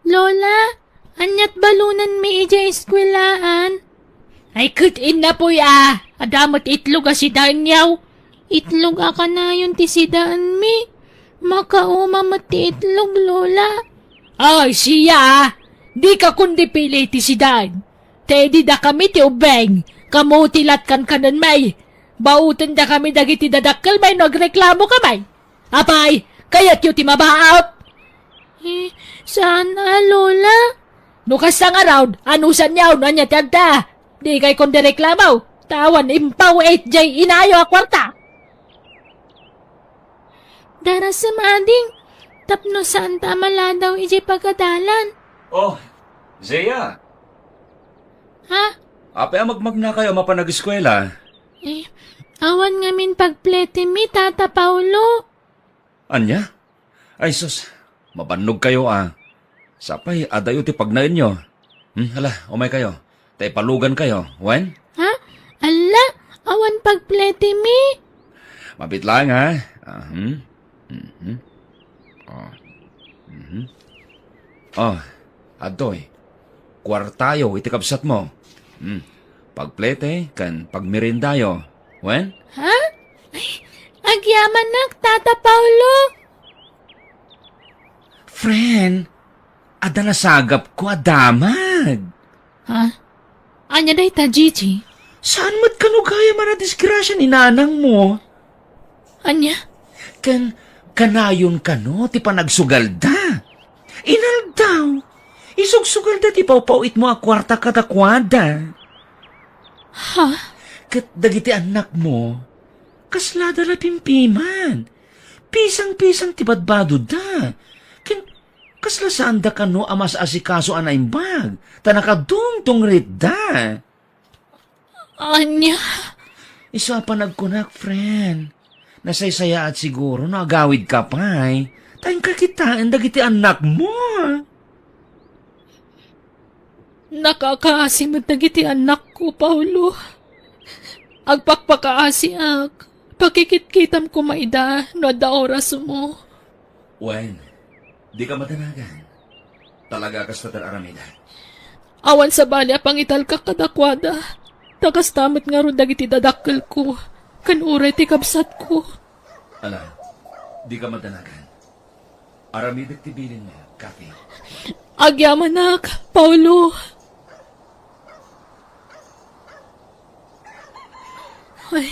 Lola, aniat balonenmi idiay eskuelaan? Ay, ket innapoy a, adda met itlog a sidaenyaw. Itlog a kanayon ti sidaenmi. Makauma met ti itlog, Lola. Ay, siya, a. Dika kundi pili ti sidaen. Ta idi dakami ti ubbing, kamo ti latkankanenmi. Bautendakami dagiti dadakkelmi no agreklamokami. Apay, kayatyo ti mabaut? Eh, saan a, Lola? No kasta ngarud, anusanyo no ania ti adda? Dikay kundi reklamo, ta awan impaw-it diay inayo a kuarta. Darasem, ading, tapno saanta a maladaw idiay pagadalan. Oh, Zia. Ha? Apay a magmagnakayo a mapan ageskuela? Eh, awan ngamin pagpletimi, Tata Paolo. Ania? Ay sus, mabannogkayo a. Sapay adayo ti pagnaenyo. Hmm, hala, umaykayo. Ta ipalugankayo, wen? Ha? Alla, awan pagpletimi. Mabit laeng, ha? Ah, hmm? Mhm. Oh. Mhm. Oh, adtoy. Kuartayo iti kabsatmo. Hmm. Pagplete ken pagmeriendayo. Wen? Ha? Ay, agyamanak, Tata Paolo. Friend, adda nasagapko a damag. Ha? Ania dayta, Gigi? Saan met kano gayam a nadisgrasia ni nanangmo? Ania? Ken kanayon kano ti panagsugalda. Inaldaw, isugsugalda ti pawpaw-itmo a kuarta kadakuada. Ha? Ket dagiti annakmo, kaslada la pimpiman. Pisang-pisang ti badbadodda. Ken kasla saanda kano a mas-asikaso a naimbag, ta nakadungdungritda. Ania? Isu a panagkunak, friend. Nasaysayaat siguro no agawidka pay. Ta inka kitaen dagiti annakmo. Nakakaasi met dagiti annakko, Paolo. Agpakpakaasiak. Pakikitkitam koma ida no adda orasmo. Wen, dika madanagan. Talaga kasta ti aramidek. Awan sabali a pangitalka kadakuada. Ta kasta met ngarud dagiti dadakkelko, ken uray ti kabsatko. Ala, dika madanagan. Aramidek ti bilinmo, Kathy. Agyamanak, Paolo. Ay,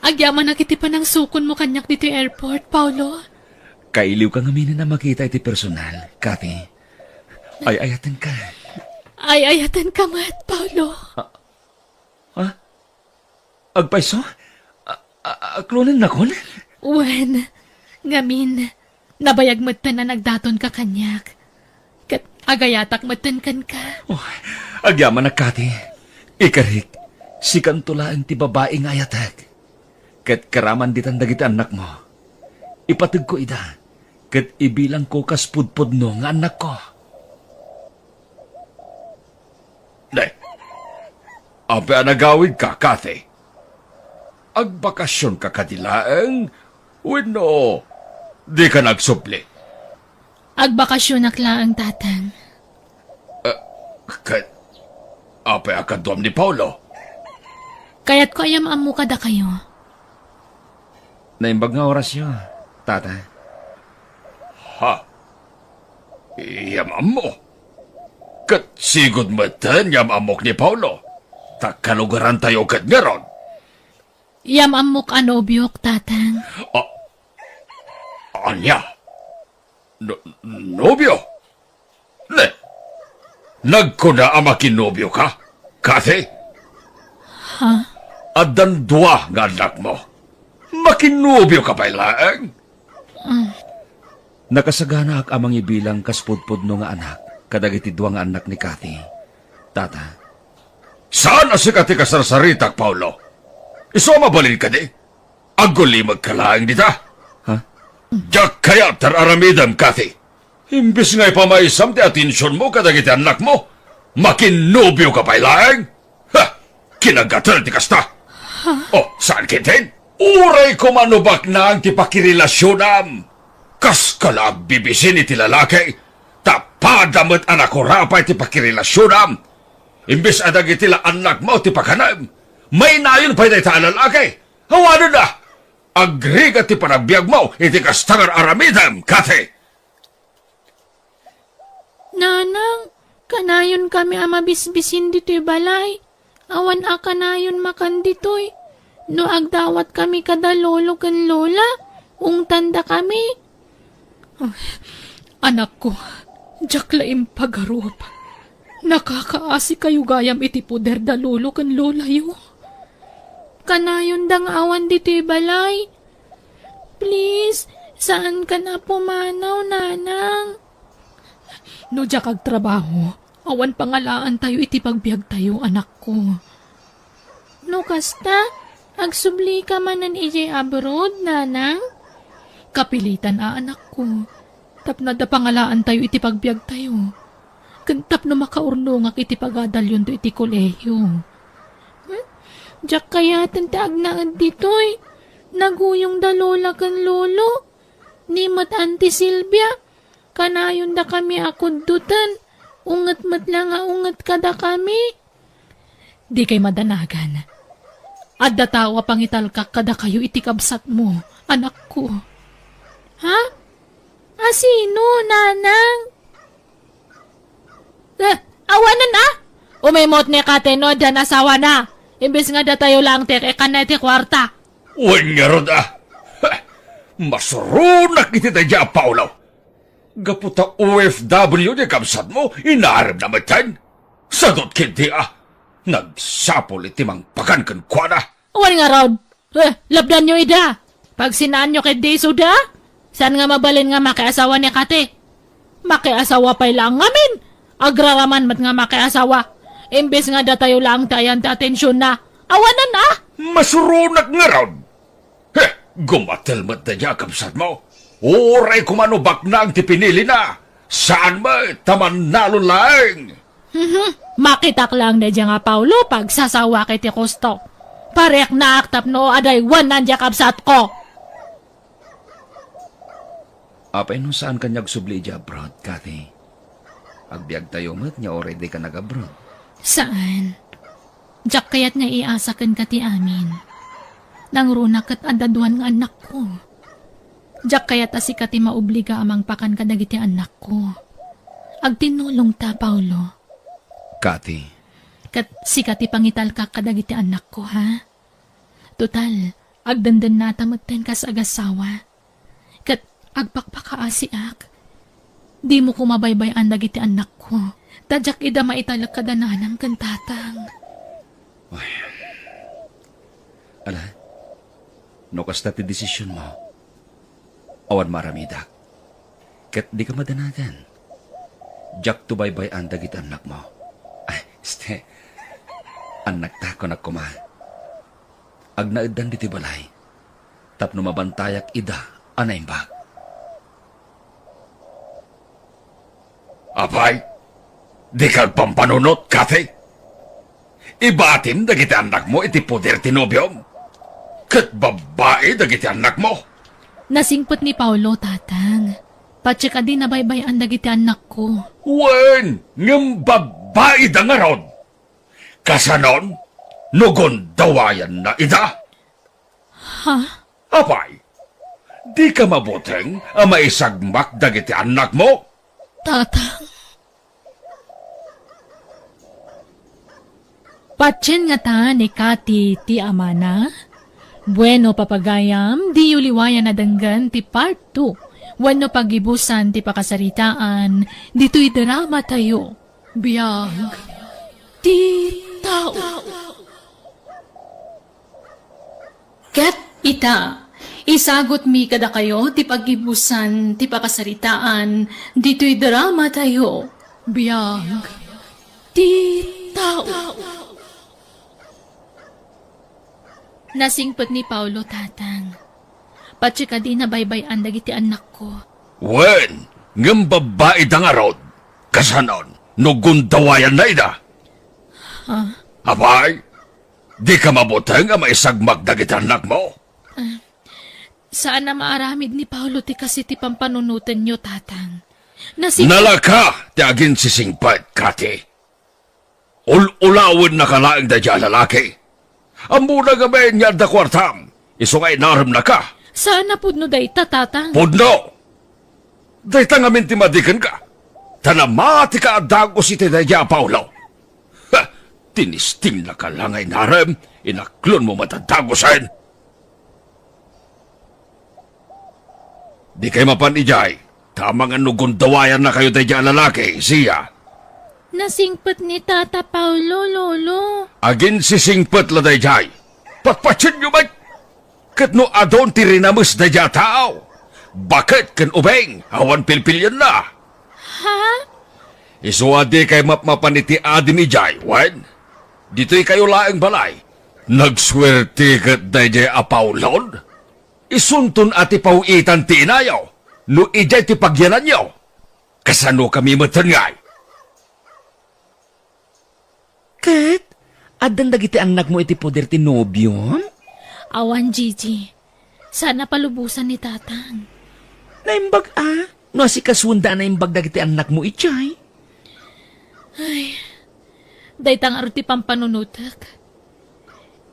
agyamanak iti panangsukonmo kaniak ditoy airport, Paolo. Kailiwka ngaminen a makita iti personal, Kathy. Ay-ayatenka. Ay-ayatenka met, Paolo. Ha? Agpayso? A-, a-, aklonennakon? Wen, ngamin, nabayag metten a nagdatonka kaniak. Ket agayatak metten kenka. Oh, agyamanak, Kathy. Ikarik, sikanto laeng ti babai nga ayatek. Ket karaman ditan dagiti annakmo. Ipategko ida, ket ibilangko kas pudpudno nga annakko. Ne, apay a nagawidka, Kathy? Agbakasionka kadi laeng wenno dika nagsubli? Agbakasionak laeng, Tatang. Eh, ket apay a kaduam ni Paolo? Kayatko a yam-ammo kadakayo. Naimbag nga orasyo, Tata. Ha? Yam-ammo? Ket sigud metten yam-ammok ni Paolo, ta kalugarantayo ket ngarud. Yam-ammok a nobiok, Tatang. A-, ania? No-, nobio? Ne, nagkuna a makinobioka, Kathy? Ha? Addan dua nga annakmo. Makinnobioka pay laeng? Nakasaganaak a mangibilang kas pudpudno nga anak kadagiti dua nga annak ni Kathy. Tata. Saan a sika ti kasarsaritak, Paolo? Isu a mabalin kadi? Agulimekka laeng dita. Ha? Diak kayat ti ar-aramidem, Kathy. Imbes nga ipamaysam ti atensionmo kadagiti annakmo, makinnobioka pay laeng. Ha! Kinagatel ti kasta. Oh, saan ketdin? Uray koma no baknang ti pakirelasionam. Kaska la agbibisin iti lalaki, ta pada met a nakurapay ti pakirelasionam. Imbes a dagiti la annakmo ti pakanem, mainayon pay dayta a lalaki. Awanen a! Agrigat ti panagbiagmo iti kasta nga ar-aramidem, Kathy. Nanang, kanayonkami a mabisbisin ditoy balay. Awan a kanayon makan ditoy. No agdawatkami kada lolo ken lola, ungtandakami. Ay, anakko, diak la impagarup. Nakakaasikayo gayam iti poder da lolo ken lolayo. Kanayonda nga awan ditoy balay. Please, saankan a pumanaw, Nanang. No diak agtrabaho, awan pangalaantayo iti pagbiagtayo, anakko. No kasta, agsublika manen idiay abroad, Nanang? Kapilitan a, anakko. Tapno adda pangalaantayo iti pagbiagtayo. Ken tapno makaurnongak iti pagadalyonto iti kolehiyo. Hmm? Diak kayaten ti agnaed ditoy. Naguyong da lola ken lolo. Ni met Auntie Silvia, kanayondakami a kuddoten. Unget met la nga unget kadakami. Dikay madanagan. Adda tao a pangitalkak kadakayo iti kabsatmo, anakko. Ha? A sino, Nanang? Eh, awanen a? Umimot ni Kathy no addan asawana. Imbes nga datayo laeng ti ikkanna iti kuarta. Wen ngarud a. Ha! Masuronak iti daydiay a Paolo. Gapu ta O F W diay kabsatmo, inarem na metten. Sadut ketdi a nagsapul iti mangpakan kenkuana. Wen ngarud, eh, lapdanyo ida. Pagsinaanyo ketdi isuda. Saan nga mabalin nga makiasawa ni Kathy? Makiasawa pay laeng ngamin. Agraraman met nga makiasawa. Imbes nga datayo laeng ti ayan ti atensionna. Awanen a? Masuronak ngarud. Heh, gumatel met daydiay a kabsatmo. Uray koma no baknang ti pinilina. Saan met ta mannalon laeng. Mhm. Makitak laeng daydiay nga Paolo, pagsasawak iti kusto. Pariknaak tapno adaywanan diay kabsatko. Apay no saan kaniak agsubli idiay abroad, Kathy? Agbiagtayo met nga uray dika nag-abroad. Saan. Diak kayat nga iasa kenka ti amin. Nangruna ket adda duan nga annakko. Diak kayat a sika ti maobliga a mangpakan kadagiti annakko. Agtinnulongta, Paolo. Kathy. Ket sika ti pangitalkak kadagiti annakko, ha? Total, agdendennata metten kas agassawa. Ket agpakpakaasiak. Dimo koma baybay-an dagiti annakko, ta diak ida maitalek kada nanang ken tatang. Ay. Ala, no kasta ti desisionmo, awan maaramidak. Ket dika madanagan. Diakto baybay-an dagiti annakmo. Ay, este. Annakta, kunak koma. Agnaeddan ditoy balay tapno mabantayak ida a naimbag. Apay, dika agpampanunot, Kathy? Ibatim dagiti annakmo iti poder ti nobiom. Ket babbai dagiti annakmo. Nasingpet ni Paolo, Tatang. Patse kadi nabaybay-an dagiti annakko. Wen, ngem babbaida ngarud. Kasanon, no gundawayanna ida? Ha? Apay, dika mabuteng a maisagmak dagiti annakmo? Tatang. Patien ngata ni Kati ti amana? Bueno, papagayam, diyo liwayan a denggen ti part two wenno pagibusan ti pakasaritaan ditoy drama tayo. Biag ti tao. Ket ita, Isagutmi kadakayo ti paggibusan ti pakasaritaan ditoy drama tayo. Biag ti tao. Nasingpet ni Paolo, Tatang. Patse kadi nabaybay-an dagiti annakko. Wen, ngem babbai da ngarud. Kasano no gundawayanna ida? Ha? Apay, dika mabuteng a maisagmak dagiti annakmo? Ah, saan a maaramid ni Paolo ti kaasi ti pampanunotenyo, Tatang. Nasing- Nalaka ti aginsisingpet, Kati. Ul-ulawennaka laeng daydiay a lalaki. Ammona ngamin nga adda kuartam, isu nga inaremnaka. Saan a pudno dayta, Tatang. Pudno! Dayta ngamin ti madi kenka. Ta namatika a dagus iti daydiay a Paolo. Ha! Tinistingnaka la nga inarem, inaklonmo met a dagusen. Dikay mapan idiay, ta amangan no gundawayannakayo daydiay a lalaki, Zia. Nasingpet ni Tata Paolo, Lolo. Aginsisingpet la daydiay. Patpatienyo met! Ket no adun ti rinames daydiay a tao, baket ken ubing, awan pilpilienna. Ha? Isu a dikay mapmapan iti adim idiay, wen? Ditoykayo laeng balay. Nagsuerte ket daydiay a Paolon? Isunton a ti paw-itan ti inayo, no idiay ti pagyananyo. Kasanokami metten ngay? Ket, addan dagiti annakmo iti poder ti nobiom? Awan, Gigi. Saan a palubosan ni Tatang. Naimbag a, no asikasuenda a naimbag dagiti annakmo idiay. Ay, dayta ngarud ti pampanunotek.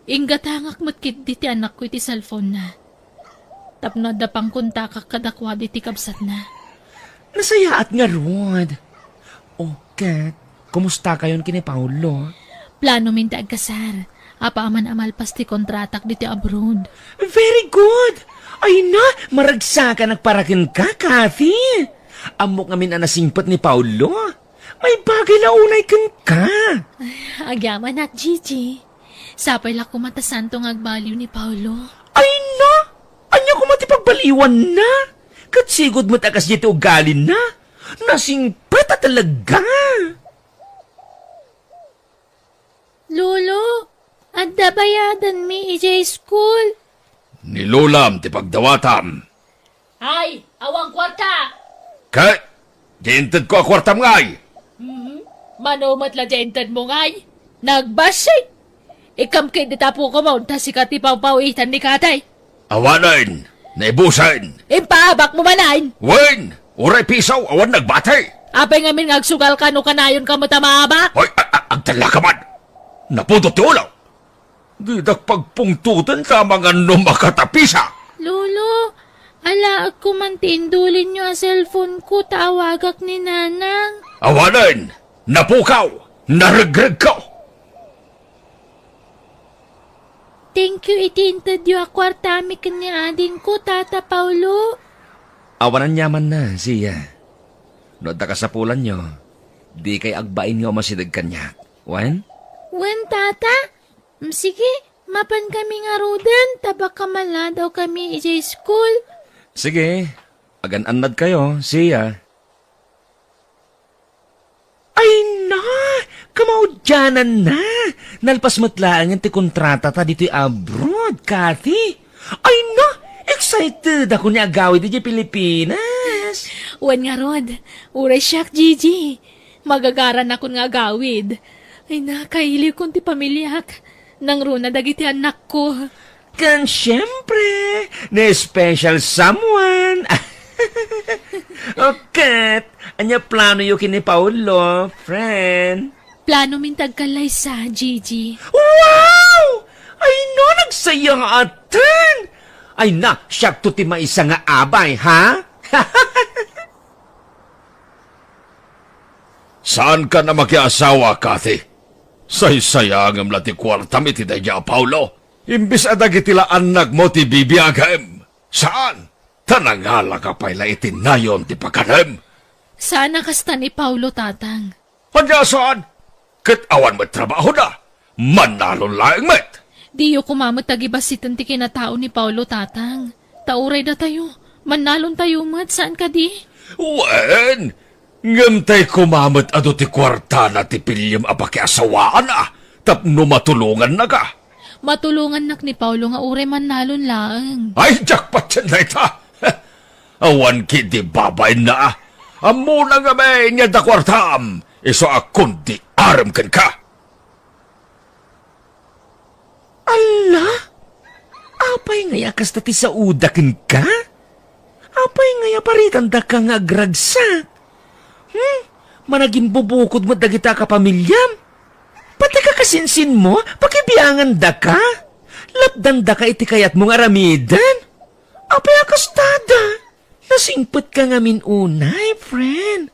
Inggatangak met ketdi ti anakko iti cellphone-na. Tapno adda pangkontakak kadakuada iti kabsatna. Nasayaat ngarud. O, ket, kumustakayon ken ni Paolo? Planomin ti agkasar. Apaman a malpas ti kontratak ditoy abroad. Very good! Ay na, maragsakanak para kenka, Kathy! Ammok ngamin a nasingpet ni Paolo. Maibagay la unay kenka. Ay, agyamanak, Gigi. Sapay la koma ta saanto nga agbaliw ni Paolo. Ay na! Ania koma ti pagbaliwanna? Ket sigud met a kasdiay ti ugalina. Nasingpet a talaga. Lolo, adda bayadanmi idiay school. Ni Lolam ti pagdawatam. Ay, awan kuarta! Ket, diay intedko a kuartam ngay? Mhm. Mano met la diay intedmo ngay? Nagbassit! Ikkam ketdi ti apokom ta sika ti pawpaw-itan ni Kathy. Awanen, naibusen. Impaabakmo manen! Wen, uray piso, awan nagbati. Apay ngamin nga agsugalka no kanayonka met a maabak? Hoy, a-, a-, agtallaka man! Napudot ti ulo! Didak pagpungtoten ta amangan no makatapisak. Lolo, alaekko man ti indulinyo a cellphone-ko ta awagak ni Nanang. Awanen, napukaw, naregregko. Thank you iti intedyo a kuartami ken ni adingko, Tata Paolo. Awan aniamanna, Zia. No adda kasapulanyo, dikay agbain nga umasideg kaniak. Wen? Wen, Tata. Mm, sige, mapankami ngaruden, ta baka maladawkami idiay school. Sige, agan-annadkayo, Zia. Ay na! Kamaudiananna! Nalpas met laengen ti kontratata ditoy abroad, Kathy. Ay na! Excited ako ni agawid idiay Pilipinas! Wen ngarud, uray siak, Gigi. Magagaranakon nga agawid. Ay na, kailiwkon ti pamiliak. Nangruna dagiti annakko. Ken siempre, ni special someone. O ket, ania planoyo ken ni Paolo, friend? Planomin ti agkallaysa, Gigi. Wow! Ay na, nagsayaaten! Ay na, siakto ti maysa nga abay, ha? Saankan a makiasawa, Kathy? Saysayangem la ti kuartam iti daydiay a Paolo. Imbes a dagiti la annakmo ti bibiagem. Saan? Ta nangalaka pay la iti nayon ti pakanem. Saan a kasta ni Paolo, Tatang. Ania saan? Ket awan met trabahona. Mannalon laeng met. Diyo koma met agibassiten ti kinatao ni Paolo, Tatang. Ta uray datayo, mannalontayo met, saan kadi? Wen, ngem tay koma met adu ti kuartana ti piliem a pakiasawaanna tapno matulongannaka. Matulongannak ni Paolo nga uray mannalon laeng. Ay, jackpot yan dayta! Awan ketdi babainna. Ammona ngamin nga adda kuartam, isu a kundi arem kenka. Alla? Apay ngay a kasta ti saoda kenka? Apay ngay a paritandaka nga agragsak? Hmm? Managimbubukod met dagita a kapamiliam? Pati kakasinsinmo, pakibiangandaka? Lapdandaka iti kayatmo nga aramiden? Apay a kastada? Nasingpetka ngamin unay, friend.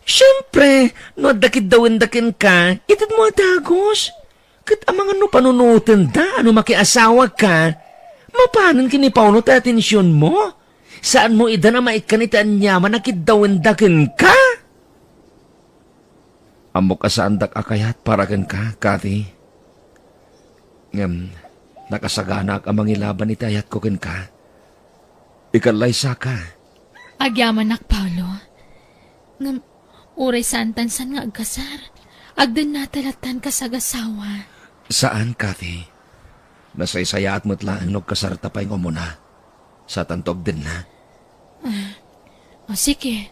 Siempre, no adda kiddawenda kenka, itedmo a dagus. Ket amangan no panunotenda a no makiasawaka, mapanen ken ni Paolo ti atensionmo. Saanmo idan a maikkan iti aniaman a kiddawenda kenka. Ammok a saandak a kayat para kenka, Kathy. Ngem, nakasaganaak a mangilaban iti ayatko kenka. Ikallaysaka. Agyamanak, Paolo. Ngem, uray saantan san nga agkasar, agdennata lattan kas agasawa. Saan, Kathy. Nasaysayaat met laeng no agkasarta pay nga umuna. Satanto agdenna. Ah, o, sige.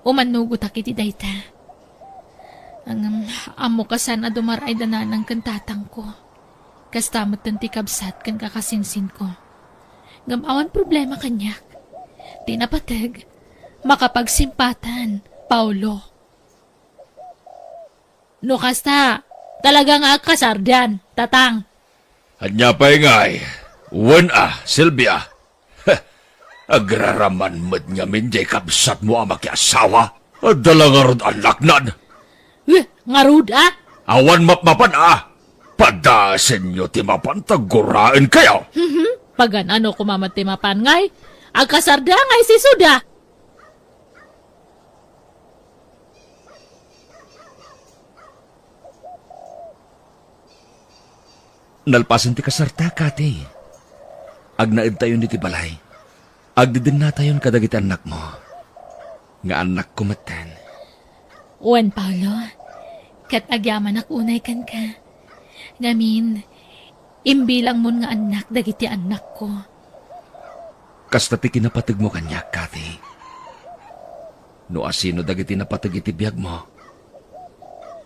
Umannugotak iti dayta. Ngem, ammok a saan a dumar-ay da nanang ken tatangko. Kasta metten ti kabsat ken kakasinsinko. Ngem awan problema kaniak. Ti napateg, makapagsimpatan, Paolo. No kasta, talaga nga agkasardian, tatang. Ania pay ngay? Wen a, Silvia. Heh, agraraman met ngamin jay kabsatmo a makiasawa. Adda la ngarud annaknan. Eh, ngarud a? Awan mapmapan a. Padasenyo ti mapan ta guraenkayo. Mhm. Pagan-ano koma met ti mapan ngay? Agkasarda ngay sisuda. Nalpasen ti kasarta, Kathy. Agnaedtayon iti balay. Agdedennatayon kadagiti annakmo. Nga annakko metten. Wen, Paolo, ket agyamanak unay kenka. Ngamin, imbilangmon nga annak dagiti annakko. Kasta ti kinapategmo kaniak, Kathy. No asino dagiti napateg iti biagmo,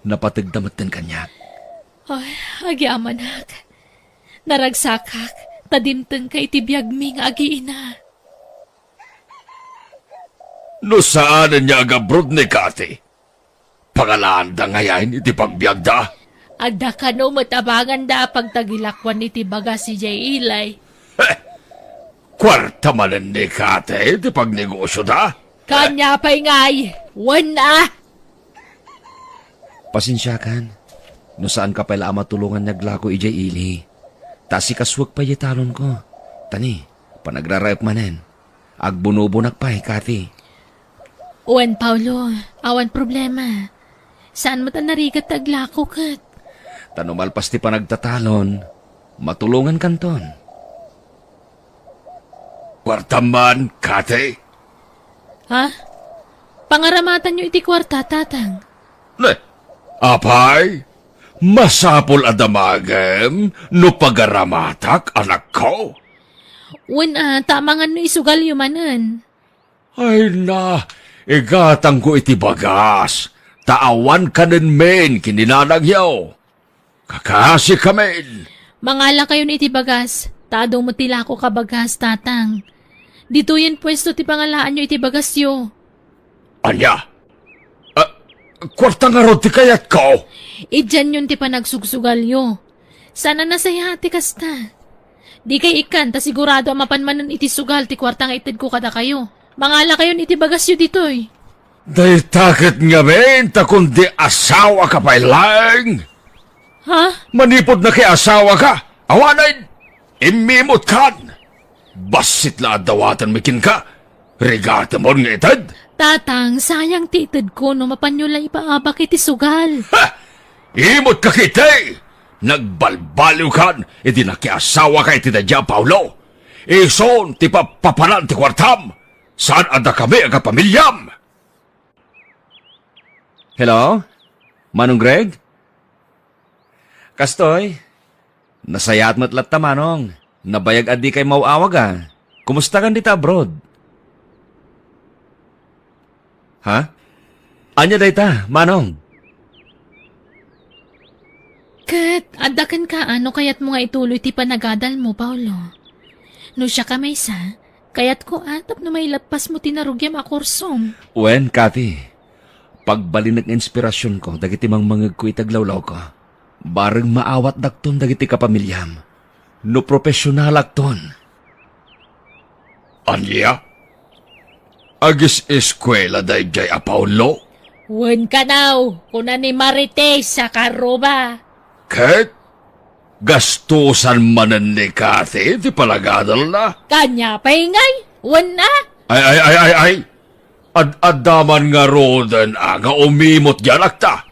napategda metten kaniak. Ay, agyamanak. Naragsakak, ta dimtengka iti biagmi nga agiina. No saanen nga agabroad ni Kathy, pangalaanda ngayen iti pagbiagda? Adda kano met abanganda a pagtagilakuan iti bagas idiay Eli. Heh! Kuarta manen ni Kathy ti pagnegosioda? Kania pay ngay, wen a! Pasensiakan, no saanka pay la a matulongan nga aglako idiay Eli. Ta asikasuek pay diay talonko. Tani, panagraraep manen. Agbunobonak pay, Kathy. Wen, Paolo, awan problema. Saan met a narigat ta aglako ket. Ta no malpas ti panagtatalon, matulongankanton. Kuartam man, Kathy? Ha? Pangaramatanyo iti kuarta, tatang. Ne, apay, masapul a damagem no pagaramatak, anakko? Wen a, ta amangan no isugalyo manen. Ay na, igatangko iti bagas, ta awan kanen men ken ni nanangyo. Kakasikamin! Mangalakayon iti bagas, ta adu met ti lakok a bagas, tatang. Ditoyen puesto ti pangalaanyo iti bagasyo. Ania? Ah, kuarta ngarud ti kayatko? Idianyon ti panagsugsugalyo. Saan a nasayaat ti kasta. Dikay ikkan ta sigurado a mapan manen iti sugal ti kuarta nga itedko kadakayo. Mangalakayon iti bagasyo ditoy. Dayta ket ngamin ta kundi asawaka pay laeng. Ha? Manipud nakiasawaka, awanen, immimutkan. Bassit la a dawatenmi kenka, rigatemon nga ited. Tatang, sayang ti itedko no mapanyo la ipaabak iti sugal. Ha! Imutka ketdi! Nagbalbaliwkan idi nakiasawaka iti daydiay a Paolo. Isun ti papapanan ti kuartam. Saan a dakami a kapamiliam? Hello? Manong Greg? Kastoy, nasayaat met latta, Manong. Nabayag a dikay maw-awag, a. Kumusta kan dita abroad? Ha? Ania dayta, Manong? Ket adda kenka, a, no kayatmo nga ituloy ti panagadalmo, Paolo. No siak a maysa, kayatko a tapno mailappasmo ti narugiam a kursom. Wen, Kathy, pagbalinek nga inspirasionko dagiti mangmangegko iti aglawlawko. Bareng maawatdakton dagiti kapamiliam no profesionalakton. Ania? Agis-eskuela daydiay a Paolo? Wen kanaw, kuna ni Marites a Karuba. Ket gastusan manen ni Kathy ti panagadalna? Kanya pay ngay, wen a? Ay, ay, ay, ay, ay! Ad-adda man ngaruden a nga umimot ti anakta,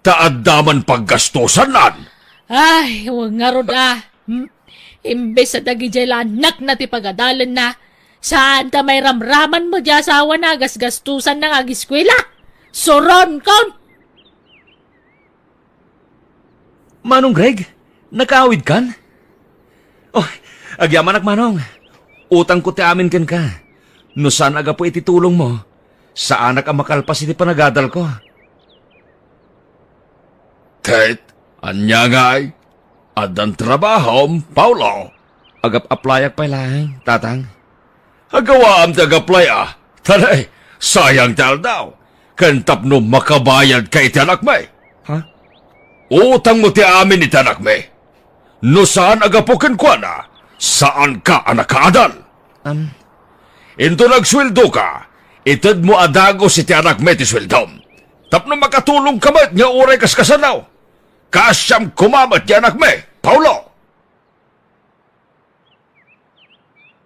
ta adda man paggastusannan. Ay, wen ngarud a. Hmm? Imbes a dagidiay la anakna ti pagadalenna, saan ta mairamraman met ti asawana a gasgastusanna nga agiskuela. Suronkon! Manong Greg, nakaawidkan? Oh, agyamanak, Manong. Utangko ti amin kenka. No saan a gapu iti tulongmo, saanak a makalpas iti panagadalko. Ket, ania ngay? Addan trabahom, Paolo? Agap-aplayak pay laeng, Tatang. Agawaam ti agaplay a. Tanay, sayang ti aldaw. Ken tapno makabayadka iti anakmi. Ha? Utangmo ti amin iti anakmi. No saan a gapu kenkuana, saanka a nakaadal. Am. Inton agsueldoka, itedmo a dagus iti anakmi ti sueldom. Tapno makatulongka met nga uray kaskasano. Kaasiam koma met ti anakmi, Paolo.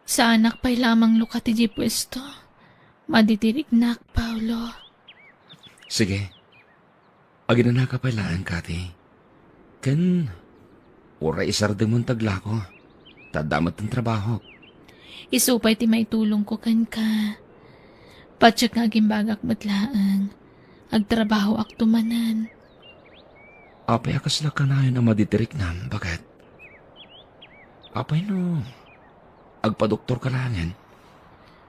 Saanak pay lamang lukat idiay puesto. Madidirignak, Paolo. Sige. Aginanaka pay laeng, Kathy. Ken, uray isardengmon ti aglako. Ta adda met ti trabahok. Isu pay ti maitulongko kenka. Patiek nga agimbagak met laeng. Agtrabahoakto manen. Apay a kasla kanayon a madidirignak, baket? Apay no agpadoktorka laengen?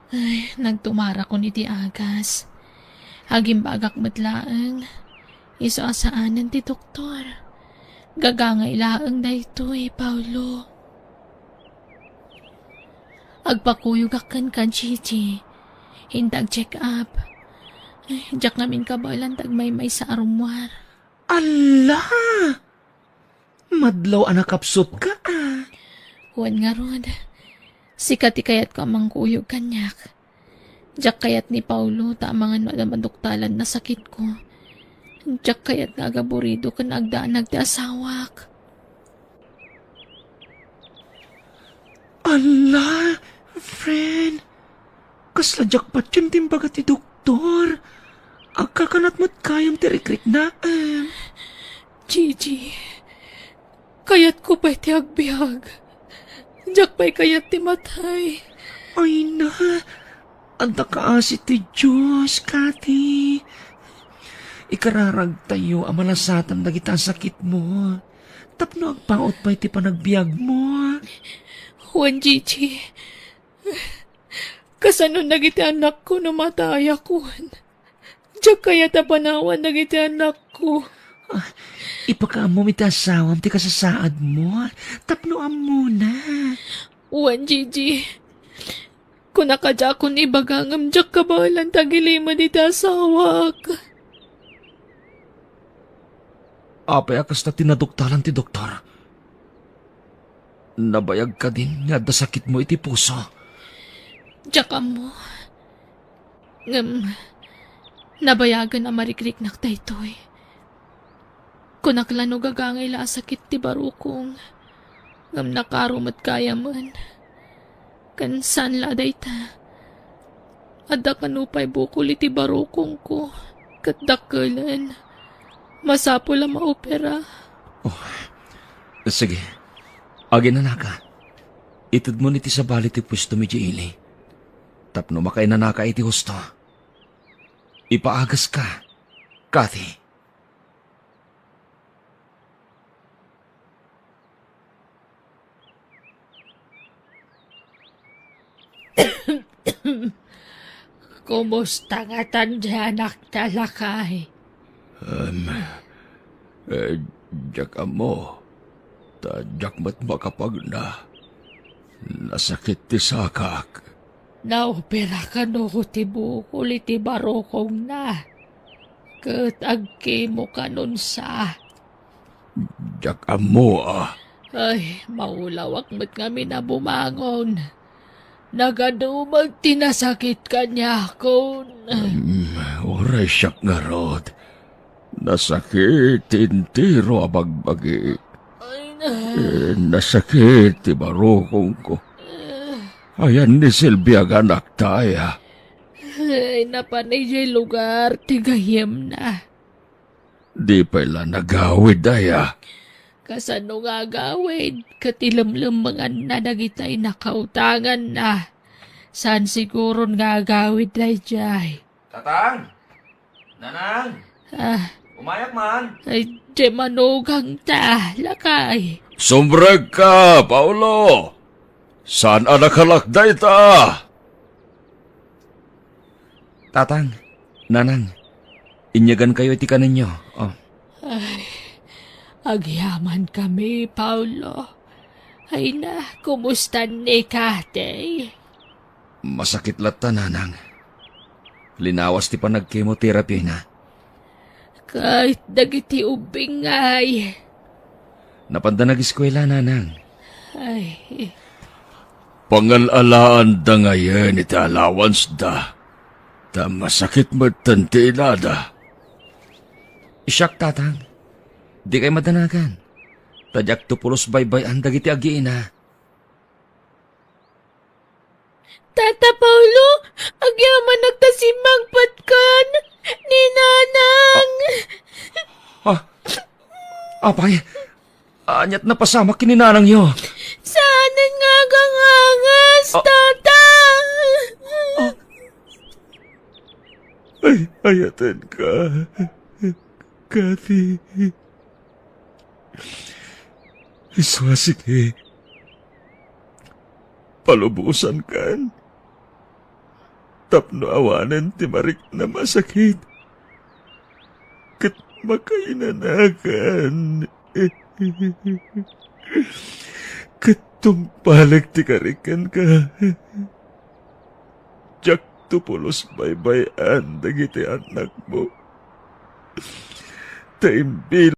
Ay, nagtumarakon iti agas. Agimbagak met laeng. Isu a saanen ti doktor. Gagangay laeng daytoy, Paolo. Agpakuyogak kenka, Gigi. Inta ag-check up. Ay, diak ngamin kabaelan ta agmaymaysa a rummuar. Alla! Madlaw a nakapsutka, a. Wen ngarud, sika ti kayatko a mangkuyog kaniak. Diak kayat ni Paolo ta amangan no adda maduktalan a sakitko. Diak kayat nga agaburido ken agdanag ti asawak. Alla, friend. Kasla diak patien ti imbaga ti doktor. Agkakanat met gayam ti rikriknaem. Gigi, kayatko pay ti agbiag. Diak pay kayat ti matay. Ay na, adda kaasi ti Dios, Kathy. Ikararagtayo a malasatan dagita a sakitmo. Tapno agpaut pay ti panagbiagmo. Wen, Gigi. Kasano dagiti anakko no matayakon? Diak kayat a panawan dagiti anakko. Ah, ipakaammom iti asawam ti kasasaadmo tapno ammona. Wen, Gigi. Kuna kadiakon ibaga ngem diak kabaelan ta agilimed iti asawak. Apay a kasta ti naduktalan ti doktor? Nabayag kadin nga adda sakitmo iti puso? Diak ammo. Ngem, nabayagen a marikriknak daytoy. Kunak la no gagangay la a sakit ti barukong, ngem nakaro met gayamen. Ken saan la a dayta, adda kano pay bukol iti barukongko ket dakkelen. Masapul a maopera. Oh, sige. Aginanaka. Itedmon iti sabali ti puesto mi idiay ili tapno makainanaka iti husto. Ipaagaska, Kathy. Kumusta ngatan ti anakta, lakay? Em, eh, diak ammo. Ta diak met makapagna. Nasakit ti sakak. Naopera kano ti bukol iti barukongna. Ket agkemo kanunsa. Diak ammo a. Ay, maulawak met ngamin a bumangon. Nagadu met ti nasakit kaniakon. Hmm, uray siak ngarud. Nasakit ti entero a bagbagi. Ay, na. Eh, nasakit ti barukongko. Ayan ni Silvia nga anakta aya? Ay, napan idiay lugar ti gayyemna. Di pay la nagawid aya? Kasano nga agawid ket ilemlemmenganna dagitay nakautanganna? Saan siguron nga agawid daydiay? Tatang! Nanang! Ah. Umayak man! Ay, di manugang ta, lakay. Sumrekka, Paolo! Saan a nakalak dayta? Tatang, Nanang, inyagankayo iti kanenyo. Oh. Ay, agyamankami, Paolo. Ay na, kumusta ni Kathy? Masakit latta, Nanang. Linawas ti panagchemotherapy na. Ket dagiti ubbing ngay? Napanda nagiskuela, Nanang. Ay. Pangal-alaanda ngayen iti allowance da, ta masakit metten ti inada. Siak, Tatang. Dikay madanagan. Ta diak to pulos baybay-an dagiti agiina. Tata Paolo, agyamanak ta simmangpetkan ni Nanang. Ah, ah, apay, ania't napasamak ken ni Nanangyo? Saanen nga agangangas, Ah. Tata. Ah. Ay, ayatenka, Kathy. Isu a sige, palubosankan tapno awanen ti mariknam a sakit ket makainanakan. Ket tungpalek ti karik kenka. Diak to pulos baybay-an dagiti annakmo. Ta imbil-